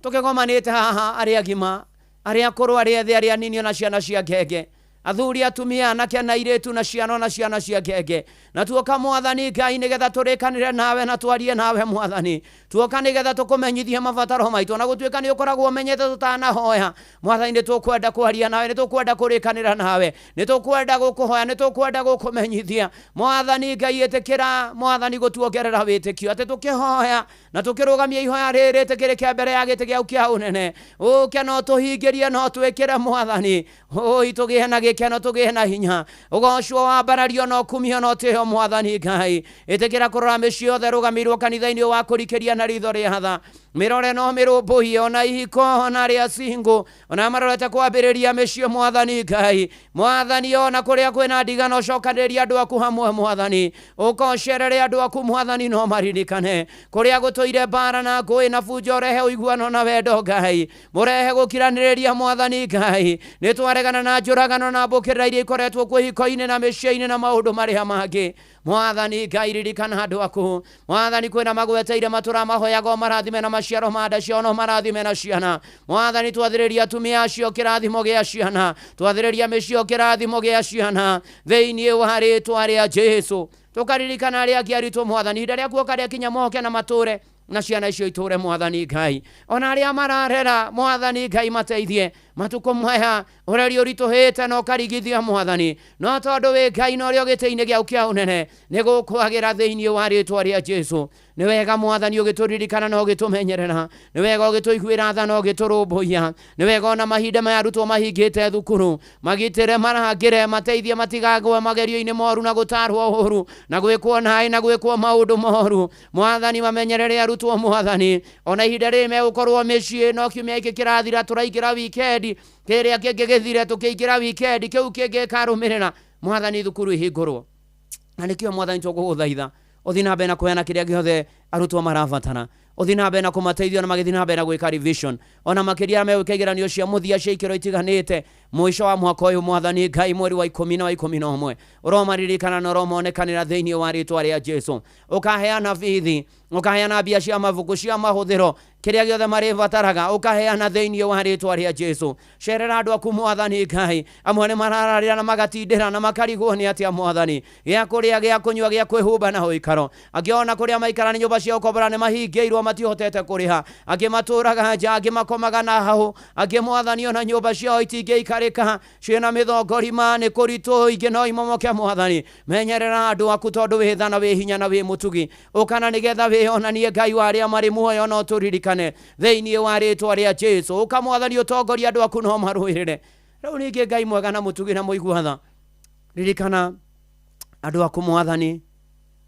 Tũkĩgomanĩte haha arĩa agima, arĩa akũrũ, arĩa ethĩ, arĩa anini, ona ciana cia ngenge, athuri, atumia, anake na airĩtu, na ciana ona ciana cia ngenge. Na tuoka Mwathani Ngai nĩgetha tũrĩkanĩre nawe na twarie nawe Mwathani. Tuoka nĩgetha tũkũmenyithie mabataro maitũ, ona gũtuĩka nĩ ũkoragwo ũmenyete tũtanahoya. Mwathani, nĩ tũkwenda kwaria nawe, nĩ tũkwenda kũrĩkanĩra nawe, nĩ tũkwenda gũkũhoya, nĩ tũkwenda gũkũmenyithia. Mwathani Ngai, ĩtĩkĩra Mwathani gũtuongerera wĩtĩkio atĩ tũkĩhoya na tũkĩrũgamia ihoya rĩrĩ rĩtĩkĩrĩke mbere ya gĩtĩ gĩaku kĩa ũnene. Ũke no tũhingĩrie, no twĩkĩre Mwathani. Oi, tũgĩe na gĩkeno, tũgĩe na hinya. Ũgocwo, wambarario, na ũkumio, na ũtĩo Mwathani Ngai. Ĩtĩkĩra kũrora mĩciĩ yothe ĩrũgamĩirwo kanitha-inĩ wa kũrikĩria na ritho rĩa tha. Mĩrore no mĩrũmbũiye, ona ihiko, ona arĩa single, ona marorete kwambĩrĩria mĩciĩ Mwathani Ngai. Mwathani, ona kũrĩa kwĩna ndigano, cokanĩrĩria andũ aku hamwe Mwathani. Ũka ũcerere andũ aku Mwathani, no maririkane. Kũrĩa gũtũire mbara na ngũĩ na bunjo, ũrehe ũiguano na wendo Ngai. Mũrehe gũkiranĩrĩria Mwathani Ngai. Nĩ twaregana na njũragano na mbũkĩrĩra iria ikoretwo kuo ihiko-inĩ na mĩciĩ-inĩ na maũndũ marĩa mangĩ. Mwathani Ngai, ririkana andũ aku. Mwathani, kwĩna magweteire matũra mahoyaga marathime na maciaro ma nda ciao, no marathime na ciana. Mwathani, twathĩrĩria atumia acio kĩrathimo gĩa ciana, twathĩrĩria mĩciĩ kĩrathimo gĩa ciana thĩinĩ wa rĩtwa rĩa Jesu. Tũkaririkana arĩa angĩ aritũ Mwathani, ihinda rĩa kuoka rĩakinya moke na matũre na ciana icio itũre Mwathani Ngai. Ona arĩa mararera Mwathani Ngai mateithie. Matukũ maya ũrerio ũritũhĩte na ũkarigithia mwathani, no tondũ wĩ Ngai na ũrĩa gĩtĩ-inĩ gĩaku kĩa ũnene nĩ gũkwagĩra thĩinĩ wa rĩtwa rĩa Jesu. Nĩ wega mwathani ũgĩtũririkana na ũgĩtũmenyerera, nĩ wega ũgĩtũiguĩra tha na ũgĩtũrũmbũiya, nĩ wega ona mahinda maya arutwo mahingĩte thukuru magitĩre, marangĩre, mateithie matigagwe magerio-inĩ moru na gũtarwo ũru na gwĩkwo naĩ na gwĩkwo maũndũ moru. Mwathani mamenyerere arutwo mwathani, ona ihinda rĩrĩ megũkorwo mĩciĩ, no kiumia gĩkĩ kĩrathira tũraingĩra wikendi, kĩrĩa kĩngĩ gĩthire tũkĩingĩra wikendi, kĩu kĩngĩ gĩkarũmĩrĩra. Mwathani thukuru ihingũrwo, na nĩkĩo mwathani tũgũgũthaitha ũthiĩ na mbere na kũheana kĩrĩa gĩothe arutwo marabatara, ũthiĩ na mbere na kũmateithia na magĩthiĩ na mbere na gwĩka revision, ona makĩria megwĩka igeranio cia mũthia cia ikĩro itiganĩte mũico wa mwaka ũyũ. Mwathani Ngai mweri wa 10 na wa 11 ũromaririkana na ũromonekanĩra thĩinĩ wa rĩtwa rĩa Jesu. Ũkaheana bithi, ũkaheana mbia cia mabuku cia mahũthĩro, kĩrĩa gĩothe marĩbataraga ũkaheana thĩinĩ wa rĩtwa rĩa Jesu. Cerera andũ aku mwathani Ngai, amwe nĩ marararĩra na magatindĩra na makarigwo nĩ atĩa mwathani, gĩa kũrĩa, gĩa kũnyua, gĩa kwĩhumba na ũikaro. Angĩ ona kũrĩa maikara nĩ nyũmba cia ũkombora nĩ mahingĩirwo matihotete kũrĩha, angĩ matũraga nja, angĩ makomaga na hau, angĩ mwathani ona nyũmba ciao itingĩikarĩka ciĩna mĩthongorima nĩ kũritũ, ingĩ no imomoke. Mwathani menyerera andũ aku tondũ wĩ tha na wĩ hinya na wĩ mũtugi, ũkana nĩgetha wĩonanie Ngai wa arĩa marĩ muoyo no tũririkane thĩinĩ wa rĩtwa rĩa Jesu. Ũka mwathani ũtongorie andũ aku no marũĩrĩre. Rĩu ningĩ Ngai mwega na mũtugi na mũigua tha, ririkana andũ aku mwathani,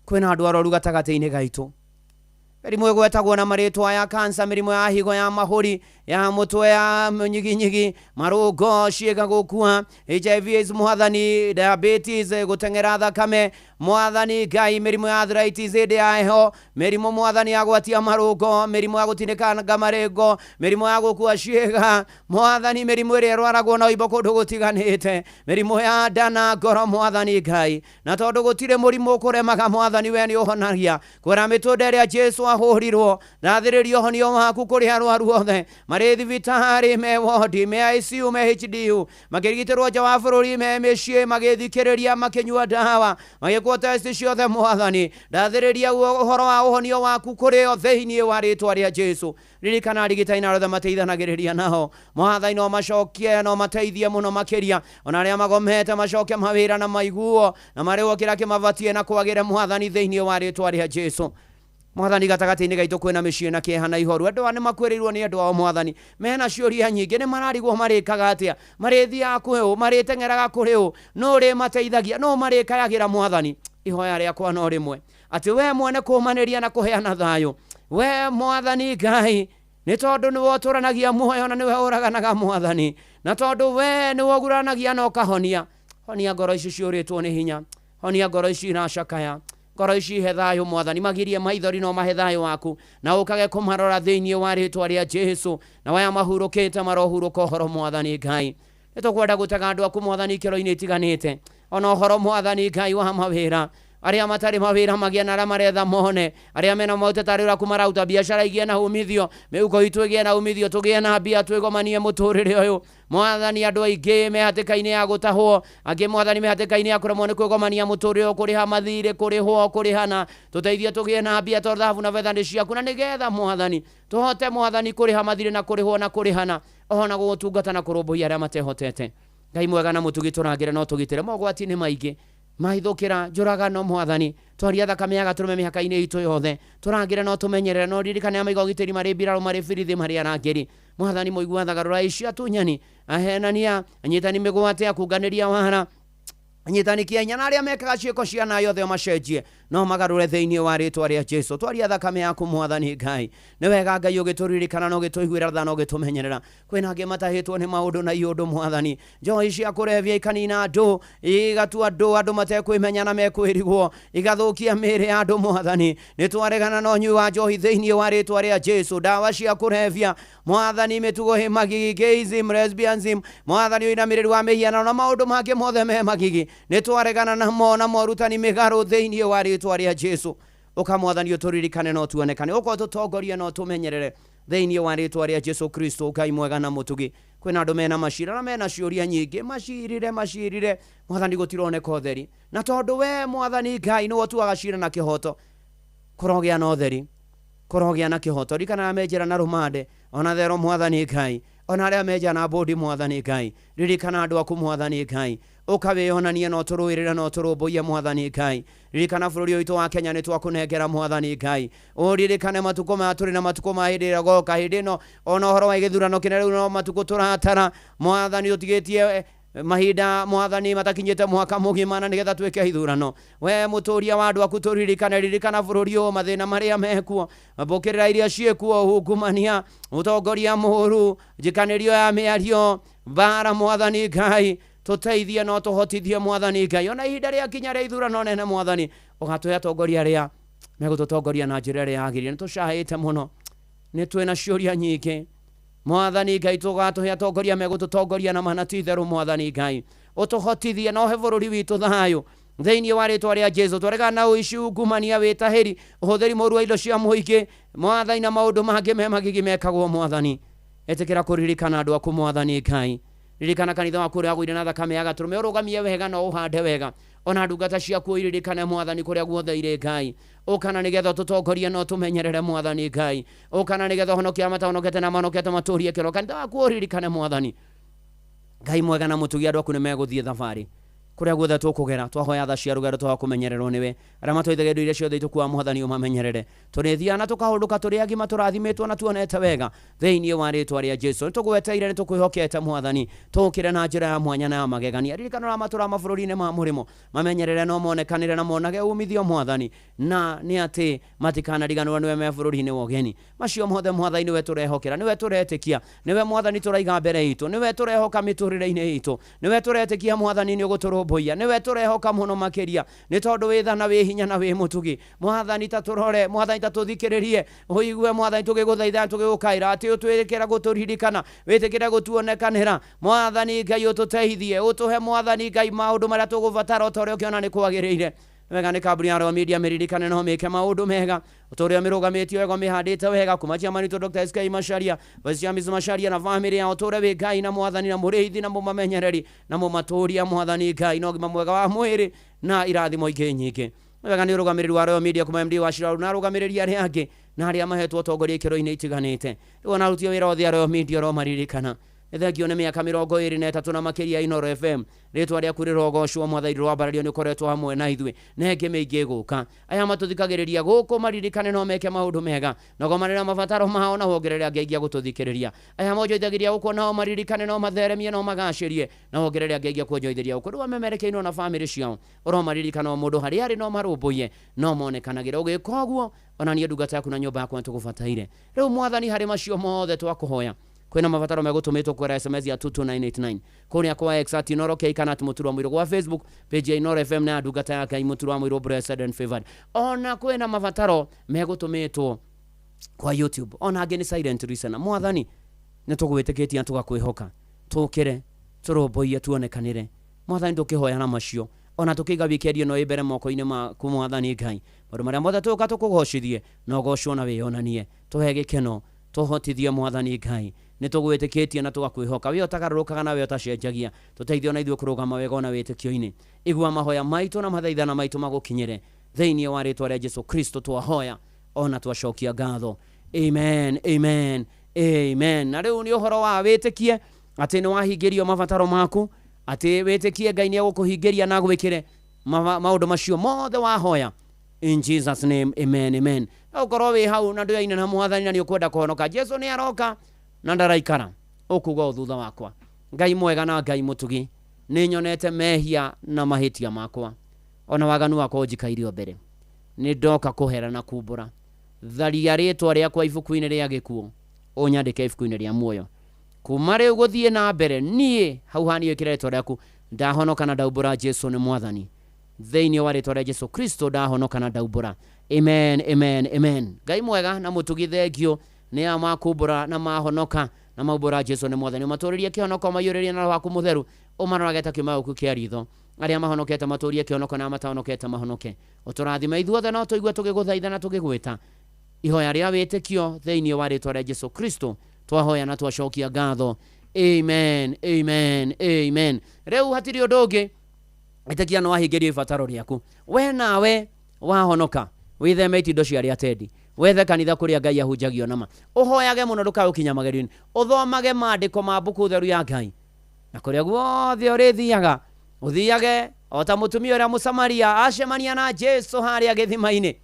kwĩna andũ arwaru gatagatĩ-inĩ gaitũ. Mĩrimũ ĩgwetagwo na marĩtwa ya kansa, mĩrimũ ya higo, ya mahũri, ya mũtwe, ya nyiginyigi, marũngo, ciĩga gũkua, HIV AIDS mwathani, diabetes, gũteng'era thakame mwathani Ngai, mĩrimũ ya arthritis hĩndĩ ya heho, mĩrimũ mwathani ya gwatia marũngo, mĩrimũ ya gũtinĩkanga marĩngo, mĩrimũ ya gũkua ciĩga mwathani, mĩrimũ ĩrĩa ĩrwaragwo na ũimbo kũndũ gũtiganĩte, mĩrimũ ya nda na ngoro mwathani Ngai. Na tondũ gũtirĩ mũrimũ ũkũremaga mwathani, we nĩ ũhonagia. Kwĩra mĩtũnda ĩrĩa Jesu ahũrirwo, ndathĩrĩria ũhonio waku kũrĩ arwaru othe marĩ thibitarĩ, me wodi, me ICU, me HDU, makĩrigitĩrwo nja wa bũrũri, me mĩciĩ, magĩthikĩrĩria, makĩnyua ndawa, magĩkwo test ciothe mwathani, ndathĩrĩria ũhoro wa ũhonio waku kũrĩ o thĩinĩ wa rĩtwa rĩa Jesu. Ririkana arigitani na arĩa mateithanagĩrĩria nao mwathani, no macokie no mateithie mũno makĩria, ona arĩa magomete macoke mawĩra na maiguo na marĩhwo kĩrĩa kĩmabatie na kwagĩre mwathani thĩinĩ wa rĩtwa rĩa Jesu. Mwathani gatagatĩ-inĩ gaitũ kwĩna mĩciĩ na kĩeha na ihoru, andũ aya nĩ makuĩrĩirwo nĩ andũ ao mwathani, mena ciũria nyingĩ, nĩ mararigwo marĩkaga atĩa, marĩthiaga kwĩ ũ, marĩteng'eraga kũrĩ ũ, no ũrĩmateithagia, no marĩkayagĩra mwathani. Ihoya rĩakwa no rĩmwe, atĩ we mwene kũmanĩria na kũheana thayũ, we mwathani Ngai, nĩ tondũ nĩwe ũtũranagia muoyo na nĩwe ũraganaga mwathani, na tondũ we nĩwe ũguranagia na ũkahonia. Honia ngoro ici ciũrĩtwo nĩ hinya, honia ngoro ici iracakaya, ngoro ici ihe thayũ mwathani, magirie maithori no mahe thayũ waku, na ũkage kũmarora thĩinĩ wa rĩtwa rĩa Jesu, na waya mahurũkĩte marohurũka ũhoro mwathani Ngai. Nĩ tũkwenda gũtega andũ aku mwathani ikĩro-inĩ itiganĩte, ona ũhoro mwathani Ngai wa mawĩra, arĩa matarĩ mawĩra magĩe na arĩa maretha mone, arĩa mena maũteta arĩa ũraku marauta biacara igĩe na umithio, mĩhuko itũ ĩgĩe na umithio, tũgĩe na mbia twĩgomanie mũtũrĩre ũyũ mwathani. Andũ aingĩ me hatĩka-inĩ ya gũtahwo, angĩ mwathani me hatĩka-inĩ ya kũremwo nĩ kwĩgomania mũtũrĩre ũyũ, kũrĩha mathirĩ, kũrĩhwo, kũrĩhana. Tũteithie tũgĩe na mbia tondũ thahabu na betha nĩ ciaku, na nĩgetha mwathani tũhote mwathani kũrĩha mathirĩ na kũrĩhwo na kũrĩhana, oho na gũgũtungata na kũrũmbũiya arĩa matehotete. Ngai mwega na mũtugi, tũrangĩre no tũgitĩre mogwati nĩ maingĩ mahithũkĩra njũragano mwathani, twaria thakame ya gatũrũme mĩhaka-inĩ itũ yothe, tũrangĩre no tũmenyerere, no ririkane arĩa maiga ũgitĩri marĩ mbirarũ, marĩ birithi, marĩ arangĩri mwathani. Mũigua thagarũra ici atunyani, ahenania, anyitani mĩgwate, akunganĩria wara, anyitani kĩa na arĩa mekaga ciĩko cia naĩ othe macenjie no magarũre thĩinĩ wa rĩtwa rĩa Jesu. Twaria thakame yaku mwathani Ngai. Nĩ wega Ngai ũgĩtũririkana na ũgĩtũiguĩra tha na ũgĩtũmenyerera. Kwĩna angĩ matahĩtwo nĩ maũndũ na iũndũ mwathani, njohi cia kũrebia ikanina andũ, igatua andũ matekwĩmenya na mekwĩrigwo, igathũkia mĩĩrĩ ya andũ mwathani. Nĩ twaregana na ũnyui wa njohi thĩinĩ wa rĩtwa rĩa Jesu. Ndawa cia kũrebia mwathani, mĩtugo ĩ magigi, gayism, lesbianism mwathani, ũinamĩrĩru wa mĩhianano na maũndũ mangĩ mothe me magigi, nĩ twaregana namo na morutani mĩgarũ thĩinĩ wa rĩtwa rĩa Jesu. Ũka mwathani ũtũririkane no tuonekane, ũka ũtũtongorie no tũmenyerere thĩinĩ wa rĩtwa rĩa Jesu Kristo. Ngai mwega na mũtugi, kwĩna andũ mena macira na mena ciũria nyingĩ, macirire mwathani, gũtironeka ũtheri, na tondũ we mwathani Ngai nĩwe ũtuaga cira na kĩhoto, kũrogĩa na ũtheri, kũrogĩa na kĩhoto. Ririkana me njĩra na rũmande ona thero mwathani Ngai, Ona arĩa menja na bũndi Mwathani Ngai, ririkana andũ aku Mwathani Ngai, ũkawĩonanie na ũtũrũĩrĩre na ũtũrũmbũiye Mwathani Ngai. Ririkana bũrũri ũyũ witũ wa Kenya nĩ twakũnengera Mwathani Ngai. Ũririkane matukũ maya tũrĩ na matukũ ma hĩndĩ ĩrĩa goka hĩndĩ ĩno ona ũhoro wa gĩthurano kĩnene rĩu no matukũ tũratara Mwathani ũtigĩtie mahinda Mwathani matakinyĩte mwaka mũgima na nĩgetha twĩke ithurano. We mũtũria wa andũ aku tũririkane, ririkana bũrũri ũyũ mathĩna marĩa mekuo, mbũkĩrĩra iria ciĩkuo, ungumania, ũtongoria mũũru, njikanĩrio ya mĩario, mbara Mwathani Ngai, tũteithie no tũhotithie Mwathani Ngai. Ona ihinda rĩakinya rĩa ithurano nene Mwathani, ũgatũhe atongoria arĩa megũtũtongoria na njĩra ĩrĩa yagĩrĩire. Nĩ tũcahĩte mũno, nĩ twĩna ciũria nyingĩ Mwathani Ngai, tũgatũhe atongoria megũtũtongoria na mana ti itherũ Mwathani Ngai, ũtũhotithie na ũhe bũrũri witũ thayũ thĩinĩ wa rĩtwa rĩa Jesu. Twaregana na ũici, ungumania, wĩtahĩri, ũhũthĩri mũũru wa indo cia mũingĩ Mwathani, na maũndũ mangĩ me magigi mekagwo Mwathani. Ĩtĩkĩra kũririkana andũ aku Mwathani Ngai. Ririkana kanitha waku ũrĩa wagũire na thakame ya gatũrũme, ũrũgamie wega na ũhande wega. Ona ndungata ciaku iririkane Mwathani kũrĩa guothe irĩ Ngai. Ũkana nĩgetha ũtũtongorie na ũtũmenyerere Mwathani Ngai. Ũkana nĩgetha ũhonokie arĩa matahonokete na mahonokete matũrie kĩro. Kanitha waku ũririkane Mwathani Ngai mwega na mũtugi, andũ aku nĩ megũthiĩ thabarĩ kũrĩa guothe tũkũgera. Twahoya tha cia rũgendo twahoya kũmenyererwo nĩwe. Arĩa matwaithagia indo iria ciothe itũkuaga Mwathani ũmamenyerere. Tũrĩthiaga na tũkahũndũka tũrĩ agima, tũrathimĩtwo na tuonete wega thĩinĩ wa rĩtwa rĩa Jesu. Nĩtũgweteire, nĩtũkwĩhokete Mwathani, tũkĩre na njĩra ya mwanya na ya magegania. Ririkana ũrĩa matũraga mabũrũri-inĩ ma mũrĩmo, mamenyerere no monekanĩre na monage umithio Mwathani, na nĩ atĩ matikanariganĩrwo nĩwe me bũrũri-inĩ wa ũgeni. Macio mothe Mwathani nĩwe tũrehokera, nĩwe tũretĩkia, nĩwe Mwathani tũraiga mbere itũ, nĩwe tũrehoka mĩtũrĩre-inĩ itũ, nĩwe tũretĩkia Mwathani nĩ ũgũtũrũmbũiya, nĩwe tũrehoka mũno makĩria, nĩ tondũ wĩ tha na wĩ hinya na wĩ mũtugi. Mwathani ta tũrore, Mwathani ta tũthikĩrĩrie, ũigue Mwathani tũgĩgũthaitha tũgĩgũkaĩra atĩ ũtwĩkĩra gũtũririkana, wĩtĩkĩre gũtuonekanĩra Mwathani Ngai, ũtũteithie, ũtũhe Mwathani Ngai maũndũ marĩa tũgũbatara o ta ũrĩa ũkĩona nĩ kwagĩrĩire. Wega nĩ kambuni ya Royal Media mĩririkane no mĩke maũndũ mega ũtũrĩa mĩrũgamĩtie wega mĩhandĩte wega kuma chairman witũ Dr. SK Macharia, Vice Chairman Macharia na family yao. Tũre wĩ Ngai na Mwathani na mũrĩithi na mũmamenyereri na mũmatũria Mwathani Ngai na ũgima mwega wa mwĩrĩ na irathimo ingĩ nyingĩ. Wega nĩ ũrũgamĩrĩri wa Royal Media kuma MD wa Shiraru na arũgamĩrĩri arĩa angĩ na arĩa mahetwo ũtongoria ikĩro-inĩ itiganĩte. Rĩu ona aruti a wĩra othe a Royal Media ũromaririkana. Nĩ thengio nĩ mĩaka 23 na makĩria Inooro FM. Rĩtwa rĩaku rĩrogocwo Mwathani, rĩrwambarario nĩ ũkoretwo hamwe na ithuĩ na ĩngĩ mĩingĩ ĩgũka. Aya matũthikagĩrĩria gũkũ maririkane no meke maũndũ mega na ũgomanĩra mabataro mao na wongerere angĩ aingĩ a gũtũthikĩrĩria. Aya monjoithagĩria gũkũ nao maririkane no matheremie no magacĩrie na wongerere angĩ aingĩ a kuonjoithĩria gũkũ. Rĩu amemerekeinwo na bamĩrĩ ciao ũromaririkana o mũndũ harĩa arĩ no marũmbũiye no monekanagĩre. Ũgĩka ũguo ona niĩ ndungata yaku na nyũmba yakwa nĩtũgũbataire. Rĩu Mwathani harĩ macio mothe twakũhoya, kwĩna mabataro megũtũmĩtwo kwĩra SMS ya 22989 kũrĩa kwa X at Inooro K kana at Mũturi wa Mũirũ, gwa Facebook page ya Inooro FM na ya ndungata ya Ngai Mũturi wa Mũirũ blessed and favored. Ona kwĩna mabataro megũtũmĩtwo kwa YouTube, ona angĩ nĩ silent listener. Mwathani nĩtũgwĩtĩkĩtie na tũgakwĩhoka, tũkĩre tũrũmbũiye tuonekanĩre Mwathani, tũkĩhoya na macio ona tũkĩiga wikendi ĩno ĩ mbere moko-inĩ maku Mwathani Ngai. Maũndũ marĩa mothe tũgũka tũkũgocithie na ũgocwo na wĩyonanie, tũhe gĩkeno, tũhotithie Mwathani Ngai. Nĩ tũgwĩtĩkĩtie na tũgakwĩhoka, we ũtagarũrũkaga na we ũtacenjagia, tũteithie ona ithuĩ kũrũgama wega ona wĩtĩkio-inĩ. Igua mahoya maitũ na mathaithana maitũ magũkinyĩre thĩinĩ wa rĩtwa rĩa Jesu Kristo twahoya ona twacokia ngatho. Amen, amen, amen. Na rĩu nĩ ũhoro wa wĩtĩkie atĩ nĩ wahingĩrio mabataro maku, atĩ wĩtĩkie Ngai nĩ egũkũhingĩria na agwĩkĩre maũndũ macio mothe wahoya. In Jesus name, amen, amen. Na ũkorwo wĩ hau na ndũyaine na Mwathani na nĩ ũkwenda kũhonoka, Jesu nĩ aroka na ndaraikara, ũkuga o thutha wakwa. Ngai mwega na Ngai mũtugi, nĩ nyonete mehia na mahĩtia makwa, ona waganu wakwa ũnjikairie o mbere. Nĩ ndoka kũhera na kumbũra. Tharia rĩtwa rĩakwa ibuku-inĩ rĩa gĩkuũ, ũnyandĩke ibuku-inĩ rĩa muoyo. Kuma rĩu gũthiĩ na mbere, niĩ hau haniĩ wĩkĩre rĩtwa rĩaku, ndahonoka na ndaumbũra Jesu nĩ Mwathani. Thĩinĩ wa rĩtwa rĩa Jesu Kristo ndahonoka na ndaumbũra. Amen, amen, amen. Ngai mwega na mũtugi, thengio nĩ aya makumbũra na mahonoka na maumbũra Jesu nĩ Mwathani. Ũmatũrĩrie kĩhonoko, ũmaiyũrĩrie na Roho waku mũtheru, ũmarorage ta kĩũma gĩaku kĩa ritho. Arĩa mahonokete matũrie kĩhonoko na matahonokete mahonoke. Ũtũrathime ithuothe no tũigue tũgĩgũthaitha na tũgĩgwĩta. Ihoya rĩa wĩtĩkio thĩinĩ wa rĩtwa rĩa Jesu Kristo twahoya na twacokia ngatho. Amen, amen, amen. Rĩu hatirĩ ũndũ ũngĩ, ĩtĩkia no wahingĩrio ibataro rĩaku. We nawe wahonoka, wĩtheme itindo cia arĩa atendi. Wethe kanitha kũrĩa Ngai ahunjagio nama. Ũhoyage mũno ndũkae gũkinya magerio-inĩ. Ũthomage maandĩko ma mbuku theru ya Ngai. Na kũrĩa guothe ũrĩthiaga, ũthiage o ta mũtumia ũrĩa Mũsamaria acemania na Jesu harĩa gĩthima-inĩ.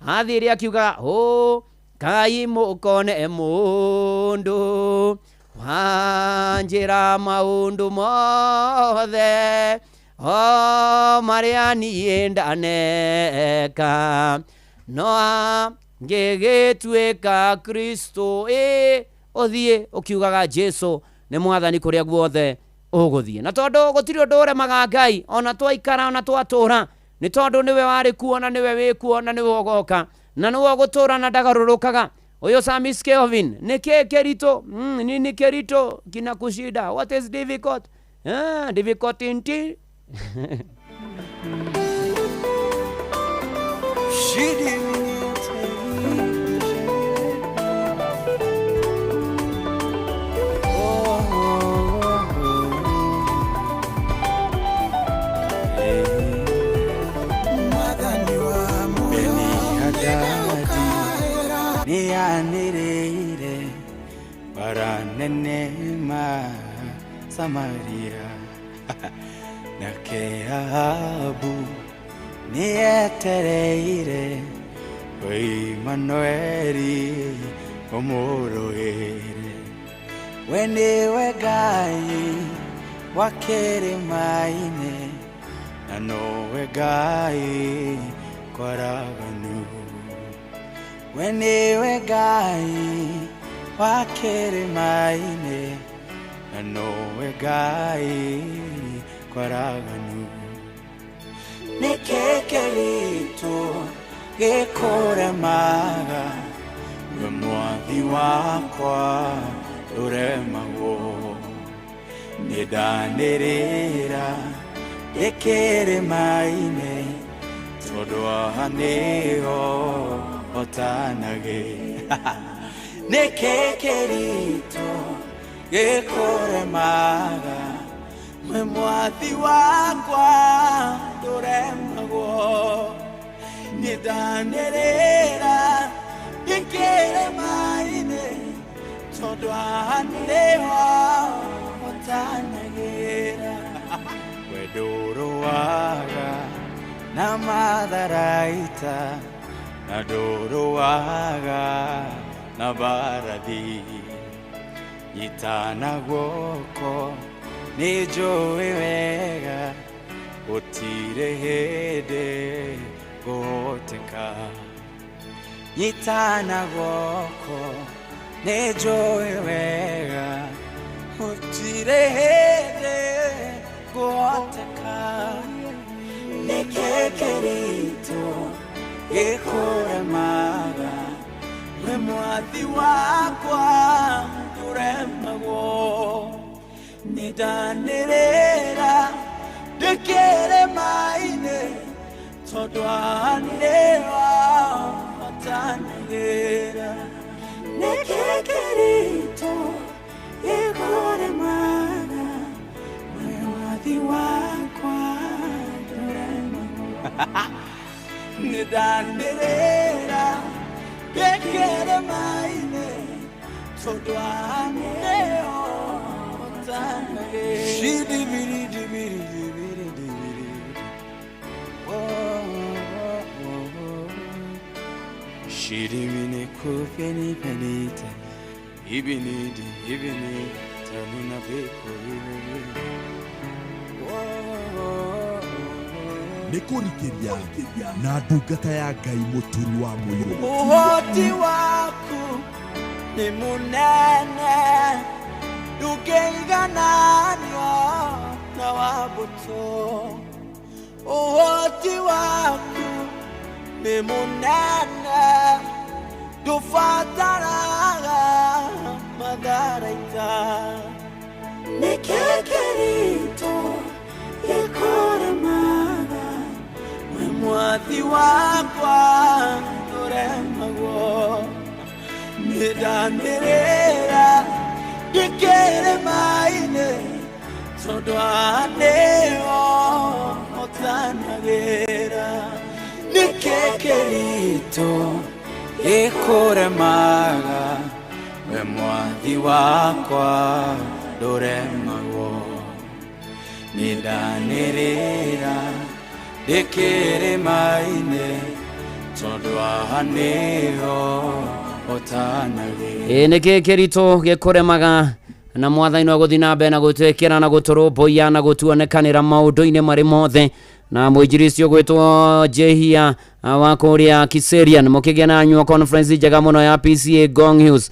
Athiire akiuga, "Ũ Ngai mũkone mũndũ wanjĩra maũndũ mothe o marĩa niĩ ndaneka no ngĩgĩtuĩka Kristo." Ĩ ũthiĩ ũkiugaga Jesu nĩ mwathani kũrĩa guothe ũgũthiĩ. Na tondũ gũtirĩ ũndũ ũremaga Ngai, ona twaikara ona twatũra, nĩ tondũ nĩwe warĩ kuo na nĩwe wĩ kuo na nĩwe ũgoka na nĩwe ũgũtũra na ndagarũrũkaga. Ũyũ Samis Kelvin, nĩ kĩ kĩritũ? Nini kĩritũ kinakushinda? What is difficult? Difficult inti. Nĩyanĩrĩire bara nene ma Samaria nake Ahabu nĩetereire Imanueli ũmũrũĩre. We nĩwe Ngai wa kĩrĩma-inĩ na nowe Ngai kwaraganu. We nĩwe Ngai wa kĩrĩma-inĩ na nowe Ngai kwaraganu. Nĩkĩ kĩritũ gĩkũremaga we mwathi wakwa ndũremagwo? Nĩndanĩrĩra ndĩ kĩrĩma-inĩ tondũ haha nĩho hotanagĩ. Nĩkĩ kĩritũ gĩkũremaga we mwathi wakwa ndũremagwo? Nĩndanĩrĩra ndĩ kĩrĩma-inĩ tondũ haha nĩho hotanagĩra. We ndũrũaga na matharaita na ndũrũaga na mbarathi. Nyitana guoko nĩnjũĩ wega gũtirĩ hĩndĩ ngũhoteka. Nyitana guoko nĩnjũĩ wega gũtirĩ hĩndĩ ngũhoteka. Nĩkĩ kĩritũ gĩkũremaga we mwathi wakwa ndũremagwo? Nĩndanĩrĩra ndĩ kĩrĩma-inĩ tondũ haha nĩho hotanagĩra. Nĩkĩ kĩritũ gĩkũremaga we mwathi wakwa ndũremagwo? Nĩndanĩrĩra ndĩ kĩrĩma-inĩ tondũ haha nĩho hotanagĩra. Shirimine kupeni penita ibinidi ibini tanuna beko ibini. Nĩ kũrikĩria na ndungata ya Ngai mũturi wa mũirũ. Ũhoti waku nĩ mũnene ndũngĩigananio na wa mbũtũ. Ũhoti waku nĩ mũnene ndũbataraga matharaita. Nĩkĩ kĩritũ gĩkũremaga we mwathi wakwa ndũremagwo? Nĩndanĩrĩra ndĩ kĩrĩma-inĩ tondũ haha nĩho hotanagĩra. Nĩkĩ kĩritũ Gĩkũremaga we mwathi wakwa ndũremagwo nĩndanĩrĩra ndĩ kĩrĩma-inĩ tondũ haha nĩho ũtanagĩra. Ĩ nĩkĩ kĩritũ gĩkũremaga na mwathani no gũthiĩ na mbere na gũtwĩkĩra na gũtũrũmbũiya na gũtuonekanĩra maũndũ-inĩ marĩ mothe. Na mũinjilisti ũgwĩtwo Jehia wa kũrĩa Kiserian mũkĩgĩa na annual conference njega mũno ya PCA Gong Hills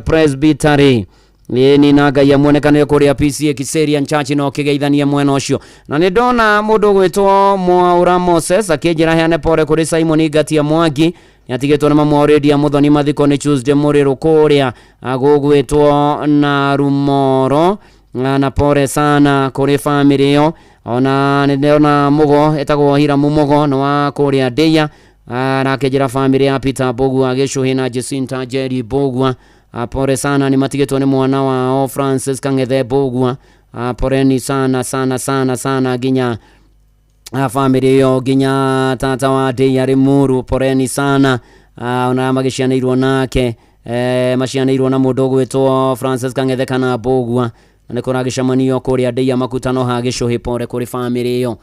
Presbytery. Ĩni na Ngai amuonekanĩre kũrĩa PCA Kiserian Church no kĩgeithanie mwena ũcio. Na nĩ ndona mũndũ ũgwĩtwo Mwaũra Moses akĩnjĩra heane pore kũrĩ Simon Ngatia Mwangi nĩatigĩtwo nĩ mamu wa Lydia Muthoni mathiko nĩ Tuesday mũrĩrũ kũrĩa gũgwĩtwo na Rumoro na pore sana kũrĩ family ĩyo. Ona nĩ ndĩrona Mũgo etagwo Hiramu Mũgo nĩ wa kũrĩa Ndeia arakĩnjĩra family ya Peter Mbũgua Gĩcũhĩ na Jacinta Jerry Mbũgua pore sana nĩ matigĩtwo nĩ mwana wao Francis Kang'ethe Mbũgua poreni sana sana sana sana nginya family ĩyo nginya tata wa Ndeia Limuru poreni sana ona magĩcianĩirwo nake macianĩirwo na mũndũ ũgwĩtwo Francis Kang'ethe kana Mbũgua na nĩ kũragĩcemanio kũrĩa Ndeia makutano ha Gĩcũhĩ pore kũrĩ family ĩyo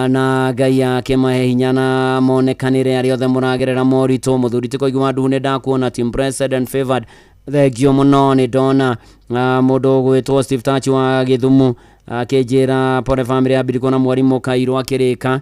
na Ngai akĩmahe hinya na monekanĩre arĩa othe mũragerera moritũ. Mũthuri ti kũigua nduhu nĩ ndakuona team blessed and favored thengio mũno nĩ ndona mũndũ ũgwĩtwo Steve Tachi wa Gĩthumu akĩnjĩra pore family ya Mbirikũ na mwarimũ Kairũ akĩrĩka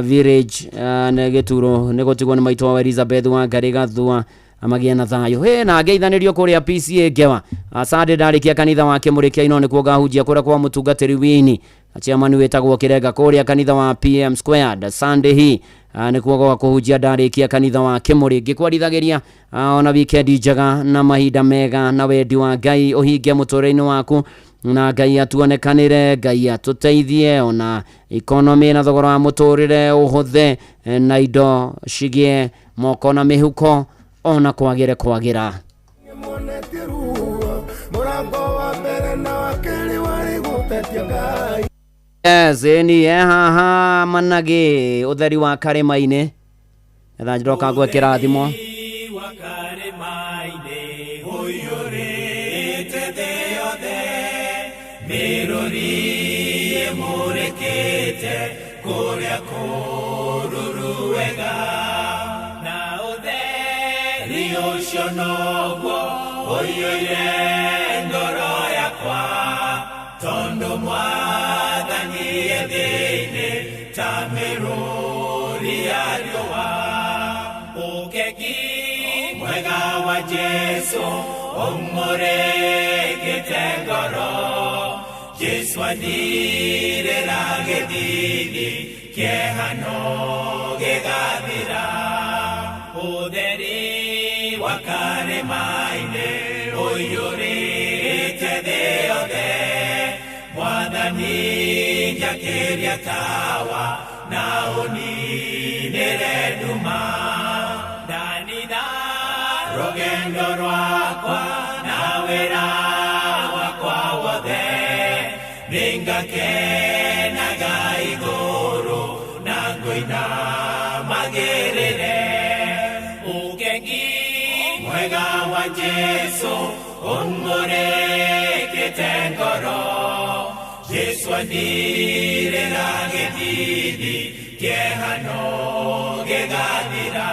village nĩ Gĩturo nĩ gũtigwo nĩ maitũ wa Elizabeth wa Ngarĩ Gathua amagĩe na thayũ. Hĩ na ngeithanĩrio kũrĩa PCA Ngewa Sunday ndarĩkia kanitha wa Kĩmũrĩkia ino nĩkuo ngahunjia kũrĩa kwa mũtungatĩri Wini chairman wĩtagwo Kĩrenga kũrĩa kanitha wa PM Squared Sunday hii nĩkuo gwa kũhunjia ndarĩkia kanitha wa Kĩmũrĩ. Ngĩkwarithagĩria ona weekend njega na mahinda mega na wendi wa Ngai ũhinge mũtũrĩre-inĩ waku na Ngai atuonekanĩre, Ngai atũteithie ona economy na thogora wa mũtũrĩre ũhũthe na indo cigĩe moko na mĩhuko ona kwagĩre kwagĩra. Mũrango wa mbere na wa kerĩ warĩ gũtetia Ngai. Yes, ĩni haha managĩ ũtheri wa karĩma-inĩ etha njoka ngwĩkĩra thimo. Jesu umũrĩkĩte ngoro Jesu andirĩra gĩthithi kĩeha no gĩgathira ũtheri wa karĩma-inĩ ũiyũrĩte thĩ yothe Mwathani njakĩria tawa na ũninĩre nduma rũgendo rwakwa na wĩra wakwa wothe nĩngakenaga igũrũ na ngũina magĩrĩre ũkengi mwega wa Jesu ũmũrĩkĩte ngoro Jesu andirĩra gĩthithi kĩeha no gĩgathira.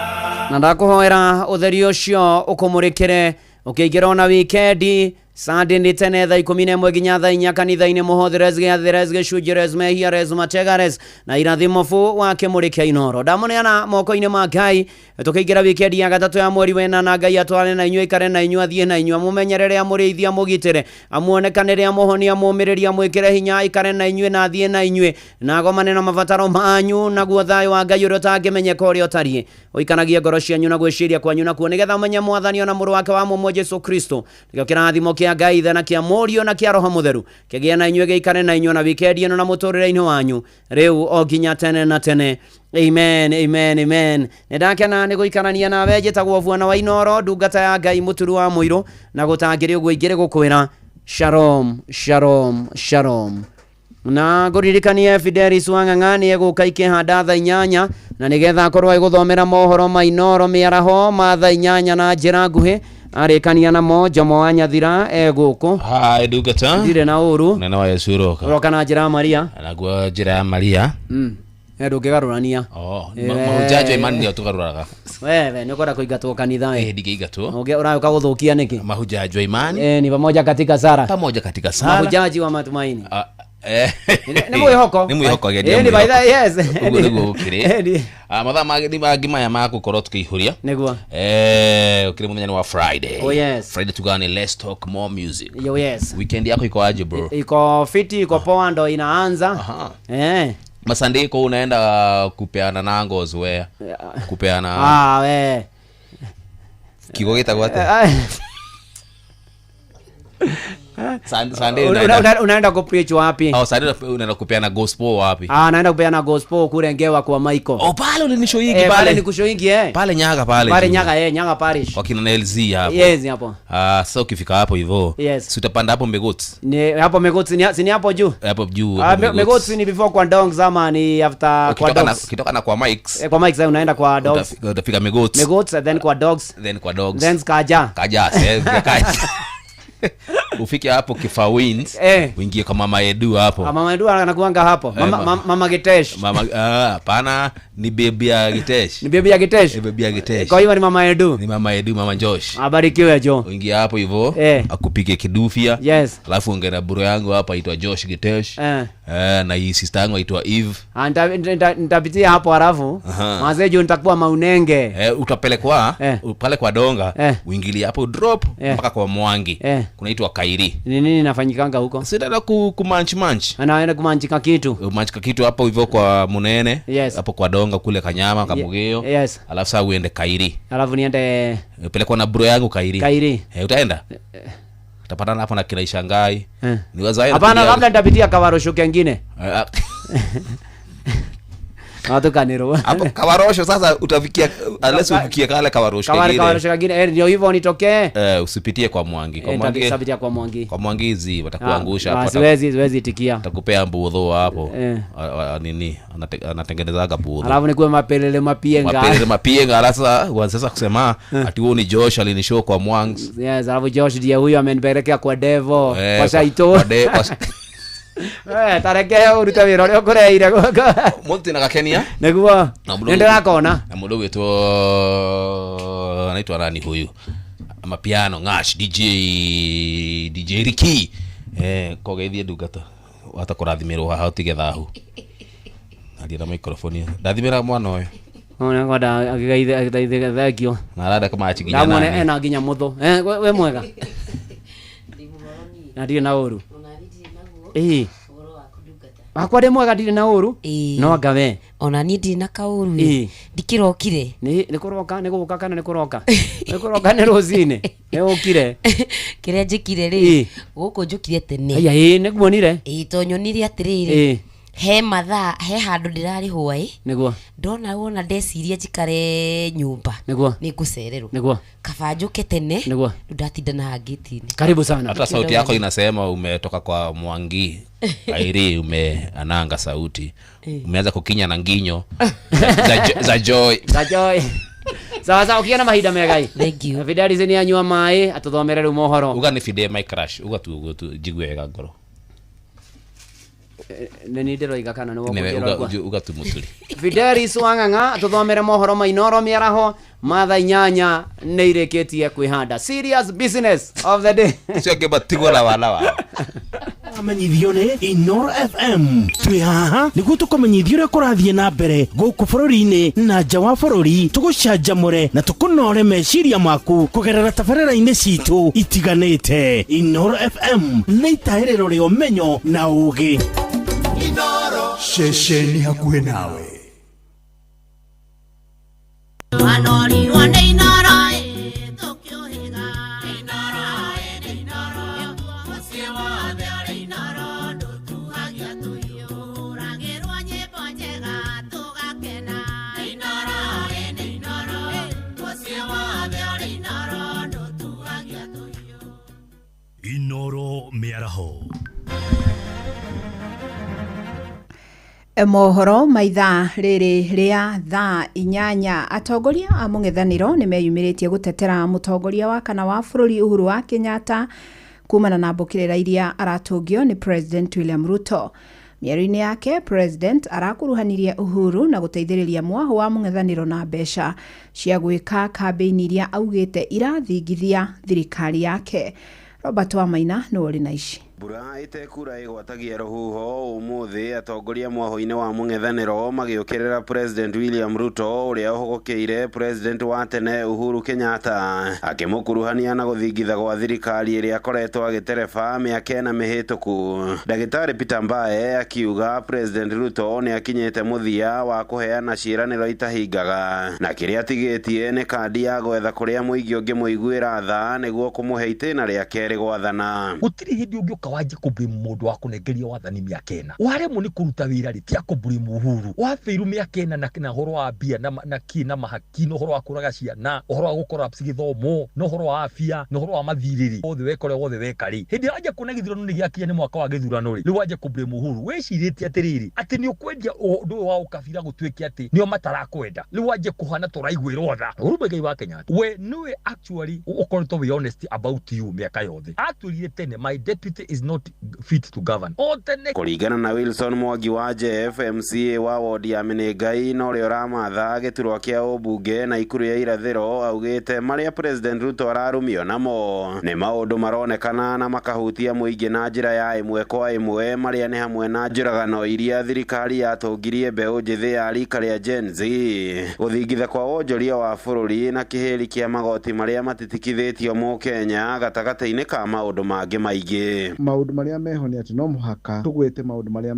Na ndakũhoera ũtheri ũcio ũkũmũrĩkĩre ũkĩingĩra ona wikendi Sunday nĩ tene thaa 11 nginya thaa 4 kanitha-inĩ mũhũthĩre gĩathĩre gĩcunjĩ mehia mategares na irathimo fu wa Kĩmũrĩkia Inoro. Ndamũneana moko-inĩ ma Ngai tũkĩingĩra wikendi ya gatatũ ya mweri wena na Ngai atwarane na inyuĩ ikare na inyuĩ athiĩ na inyuĩ amũmenyerere amũrĩithie amũgitĩre amuonekanĩre amũhonie amũũmĩrĩrie amwĩkĩre hinya aikare na inyuĩ na athiĩ na inyuĩ na agomane na mabataro manyu naguo thayũ wa Ngai ũrĩa ũtangĩmenyeka ũrĩa ũtariĩ ũikanagie ngoro cianyu na gwĩciria kwanyu nakuo nĩgetha ũmenye Mwathani ona mũrũ wake wa mũmwe Jesu Kristo nĩkĩo kĩrathimo kĩa Ngai Ithe na kĩa Mũriũ na kĩa Roho Mũtheru kĩgĩe na inyuĩ gĩikare na inyuĩ na wikendi ĩno na mũtũrĩre-inĩ wanyu rĩu o nginya tene na tene. Amen, amen, amen. Nĩ ndakena nĩ gũikarania nawe njĩtagwo Bwana wa Inoro ndungata ya Ngai mũturu wa mũirũ na gũtangĩrĩ ũguo ingĩrĩ gũkwĩra shalom, shalom, shalom. Na ngũririkanie Fidelis Wang'ang'a nĩ egũka ikĩhanda thaa 8 Na nĩgetha akorwo agĩgũthomera mohoro ma Inooro mĩaraho ma thaa 8 na njĩra nguhĩ arĩkania namo Jomo wa Nyathira e gũkũ. Hai ndungata. Ndirĩ na ũru. Nene wa Yesu ũroka. Ũroka na njĩra ya Maria. Naguo njĩra ya Maria. Ndũngĩgarũrania. Mahujaji imani ndio tugarũraga. Wewe nĩ ũkwenda kũingatwo kanitha. Ndingĩingatwo. Ũragĩũka gũthũkia nĩkĩ? Mahujaji wa imani. Ni pamoja katika sala. Pamoja katika sala. Mahujaji wa matumaini. Nĩ mwĩhoko. Nĩ mwĩhoko geria. Ni by the yes. Ũguo nĩguo gũkĩrĩ. Mathaa mangĩ maya ma gũkorwo tukĩihũria. Nĩguo. Ũkĩrĩ mũthenya nĩ wa Friday. Oh yes. Friday tugaga ni let's talk more music. Yo yes. Weekend yako iko aje bro? Iko fiti, iko poa, ndo inaanza. Masande iko unaenda kupeana nangos we. Kupeana. We. Kigo gĩtagwo atĩa? Sunday unaenda ku preach wapi? Sunday unaenda kupeana gospel wapi? Naenda kupeana gospel kule Ngewa kwa Michael. Pale ulinishoingi pale. Pale nikushoingi Pale Nyaga pale. Pale Nyaga Nyaga parish. Kwa kina LZ hapo. Yes hapo. Sasa ukifika hapo hivyo. Yes. Si utapanda hapo Megotsi. Ni hapo Megotsi ni hapo juu. Hapo juu. Megotsi ni before kwa Dongs ama ni after kwa Dogs. Ukitoka na kwa Mikes. Kwa Mikes unaenda kwa Dogs. Utafika Megotsi. Megotsi then kwa Dogs. Then kwa Dogs. Then Kaja. Kaja, Kaja. Ufike hapo Kifa Wins, uingie kwa Mama Edu hapo. Mama Edu anakuanga hapo. Mama Gitesh. Mama hapana, ni baby ya Gitesh. Ni baby ya Gitesh. Baby ya Gitesh. Kwa hiyo ni Mama Edu. Ni Mama Edu, Mama Josh. Abarikiwe Jo. Uingie hapo hivyo, akupike kidufia. Yes. Alafu ongea na bro yangu hapa aitwa Josh Gitesh. Na hii sister yangu aitwa Eve. Nitapitia hapo halafu. Mzee Jo nitakuwa maunenge. Utapelekwa pale kwa Donga, uingilie hapo drop mpaka kwa Mwangi. Kunaitwa Kairi. Ni nini inafanyikanga huko? Sitaenda kumanch manch. Anaenda kumanchika kitu. Kumanchika kitu hapo hivyo kwa Munene. Yes. Hapo kwa Donga kule Kanyama Kamugeo. Yes. Alafu sasa uende Kairi. Alafu niende pelekwa na bro yangu Kairi. Kairi. Utaenda? Utapatana hapo na kina Ishangai. Ni wazae. Hapana, labda nitapitia Kawarosho kengine. Watu hapo Kawarosho sasa utafikia unless ufikie kale Kawarosho kingine. Kawarosho kingine ndio hivyo nitokee. Usipitie kwa Mwangi. Kwa Mwangi. Nitapitia kwa Mwangi. Kwa Mwangi hizi watakuangusha hapo. Siwezi itikia. Atakupea mbudho hapo. Nini anatengenezaga mbudho. Alafu nikuwe mapelele mapienga. Mapelele mapienga sasa kusema ati huo ni Josh alinishow kwa Mwangi. Yes, alafu Josh ndiye huyo amenipelekea kwa Devo. Kwa Shaito. Tareke urute wĩra ũrĩa ũkũreire Mũndũ twĩna gakenia nĩguo nĩndĩrakona na mũndũ ũgwĩtwo anaitwa nani huyu mapiano ngash DJ Ricky kogeithie ndungata wata kũrathimĩrwo haha ũtige thahu aria na microphone ndathimĩra mwana ũyũ ona ngoda agĩgeithia thengio na arenda kũmachiginya nani ena nginya mũthũ we mwega na ndirĩ na ũru. Wakwa ndĩ mwega ndirĩ na ũru. No anga we ona niĩ ndirĩ na kaũru ndikĩrokire. Nĩ kũroka nĩ gũka kana nĩ kũroka? Nĩ kũroka nĩ rũcinĩ nĩ ũkire. Kĩrĩa njĩkire rĩ gũkũ njũkire tene. Aya nĩguonire. To nyonire atĩrĩrĩ he mathaa he handũ ndĩrarĩhwo nĩguo ndona wona ndeciria njikare nyũmba nĩguo nĩngũcererwo nĩguo kaba njũke tene nĩguo ndatinda na ngĩti-inĩ. Karibu sana. Hata sauti yako inasema umetoka kwa Mwangi Kairi, umeananga sauti umeanza kukinya na nginyo za joy za joy. Sawa sawa, ukiona mahinda mega. Thank you. Fidelis ni anyua maĩ atuthomere rĩu mohoro. Uga ni Fide my crush uga tu jigue wega ngoro. Nĩ ndĩroiga kana nĩ uga tu muturi. Fidelis Wang'ang'a tuthomere mohoro ma Inooro mĩaraho ma thaa 8 nĩ irĩkĩtie kwĩhanda. Serious business of the day. Cio angĩ matigwo na wana wao. Amenyithio nĩ Inooro FM. Twĩ haha nĩguo tũkũmenyithia ũrĩa kũrathiĩ na mbere gũkũ bũrũri-inĩ na nja wa bũrũri, tũgũcanjamũre na tũkũnore meciria maku kũgerera tabarĩra-inĩ citũ itiganĩte. Inooro FM nĩ itahĩrĩro rĩa ũmenyo na ũũgĩ. Ceceni hakuhĩ nawe. Wanorirwo nĩ Inooro tũkĩũhĩga. Mũciĩ wothe ũrĩ Inooro ndũtuhagia tũhiũragĩrwo nyĩmbo njega tũgakena. Inooro nĩ Inooro mũciĩ wothe ũrĩ Inooro ndũtuhagia tũhiũ. Inooro mĩaraho. Mohoro ma ithaa rĩrĩ rĩa thaa 8. Atongoria a mũng'ethanĩro nĩ meyumĩrĩtie gũtetera mũtongoria wa kana wa bũrũri Uhuru wa Kenyatta kumana na mbũkĩrĩra iria aratũngio nĩ President William Ruto. Mĩario-inĩ yake, President arakuruhanirie Uhuru na gũteithĩrĩria mwahũ wa mũng'ethanĩro na mbeca cia gwĩka kambĩini iria augĩte irathingithia thirikari yake. Robert Wamaina nĩwe ũrĩ na ici. Mbura ĩtekura ĩgwatagia rũhuho ũmũthĩ atongoria mwahũ-inĩ wa mũng'ethanĩro magĩũkĩrĩra President William Ruto ũrĩa ũhũgũkĩire President wa tene Uhuru Kenyatta akĩmũkuruhania na gũthingitha gwa thirikari ĩrĩa akoretwo agĩtereba mĩaka 4 mĩhĩtũku. Ndagĩtarĩ Peter Mbae akiuga President Ruto nĩ akinyĩte mũthia wa kũheana ciĩranĩro itahingaga na kĩrĩa atigĩtie nĩ kandi ya gwetha kũrĩa mũingĩ ũngĩmũiguĩra tha nĩguo kũmũhe itĩna rĩa kerĩ gwathana. Gũtirĩ hĩndĩ ũngĩũka wanje kũblame mũndũ wa kũnengeria wathani mĩaka 4 waremwo nĩ kũruta wĩra rĩ tia kũblame Uhuru wabĩirwo mĩaka 4 na ũhoro wa mbia na kĩ na mahaki na ũhoro wa kũraga ciana ũhoro wa gũkorapsi gĩthomo na ũhoro wa afya na ũhoro wa mathirĩ rĩ wothe weka ũrĩa wothe weka rĩ hĩndĩ ĩrĩa wanja kuona gĩthurano nĩ gĩakinya nĩ mwaka wa gĩthurano rĩ rĩu wanje kũblame Uhuru wĩcirĩtie atĩrĩrĩ atĩ nĩ ũkwendia ũndũ ũyũ wa ũkabira gũtuĩke atĩ nĩo matarakwenda rĩu wanje kũhana tũraiguĩrwo tha. Uhuru Muigai wa Kenyatta we nĩwe actually ũkoretwo wĩ honest about you mĩaka yothe atwĩrire tene my deputy is not fit to govern. Kũringana na Wilson Mwangi wa Jeff MCA wa wodi ya Menengai na ũrĩa ũramatha gĩturwa kĩa ũmbunge na Ikuru ya irathĩro augĩte marĩa President Ruto ararumio namo nĩ maũndũ maronekana na makahutia mũingĩ na njĩra ya ĩmwe kwa ĩmwe marĩa nĩ hamwe na njũragano iria thirikari yatũngirie mbeũ njĩthĩ ya rika rĩa Gen Z, gũthingitha kwa wonjoria wa bũrũri na kĩhĩri kĩa magoti marĩa matitikithĩtio mũkenya gatagatĩ-inĩ ka maũndũ mangĩ maingĩ. Maũndũ marĩa meho nĩ atĩ no mũhaka tũgwĩte maũndũ marĩa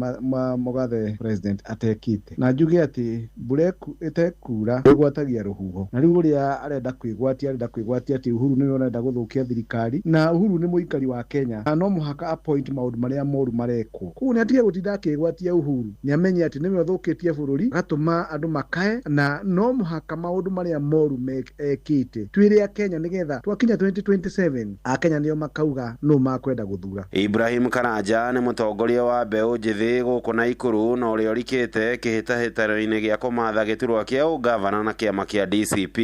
mũgathe president atekĩte na njuge atĩ mbura ĩtekura ĩgwatagia rũhuho na rĩu ũrĩa arenda kwĩgwatia atĩ Uhuru nĩwe ũrenda gũthũkia thirikari na Uhuru nĩ mũikari wa Kenya na no mũhaka appoint maũndũ marĩa moru marekwo. Koguo nĩ atige gũtinda akĩgwatia Uhuru, nĩ amenye atĩ nĩwe ũthũkĩtie bũrũri agatũma andũ makae na no mũhaka maũndũ marĩa moru ekĩte twĩre Akenya nĩgetha twakinya 2027 Akenya nĩo makauga no makwenda gũthura. Ibrahim Karanja nĩ mũtongoria wa mbeũ njĩthĩ gũkũ Naikuru na ũrĩa ũrikĩte kĩhĩtahĩtano-inĩ gĩa kũmatha gĩturwa kĩa ũgavana na kĩama kĩa DCP.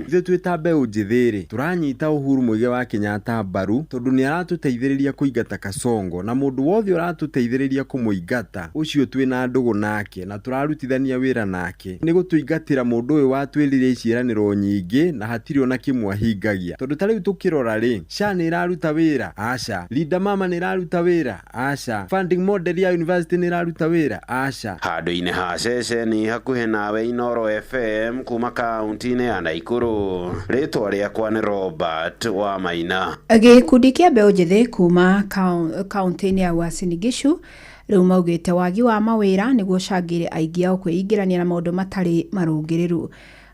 Ithuĩ twĩ ta mbeũ njĩthĩ rĩ tũranyita Uhuru Muigai wa Kenyatta mbaru tondũ nĩ aratũteithĩrĩria kũingata Kasongo na mũndũ wothe ũratũteithĩrĩria kũmũingata ũcio twĩna ndũgũ nake na tũrarutithania wĩra nake nĩ gũtũingatĩra mũndũ ũyũ watwĩrire ciĩranĩro nyingĩ na hatirĩ ona kĩmwe ahingagia tondũ ta rĩu tũkĩrora rĩ SHA nĩ ĩraruta wĩra aca, Linda Mama nĩ ĩraruta wĩra aca, funding model ya university nĩ ĩraruta wĩra aca. Handũ-inĩ ha ceceni hakuhĩ nawe Inooro FM kuma kaunti-inĩ ya Naikuru, rĩtwa rĩakwa nĩ Robert wa Maina. Gĩkundi kĩa mbeũ njĩthĩ kuma kaunti-inĩ ya Uasin Gishu rĩu maugĩte wagi wa mawĩra nĩguo ũcangĩre aingĩ ao kwĩingĩrania na maũndũ matarĩ marũngĩrĩru.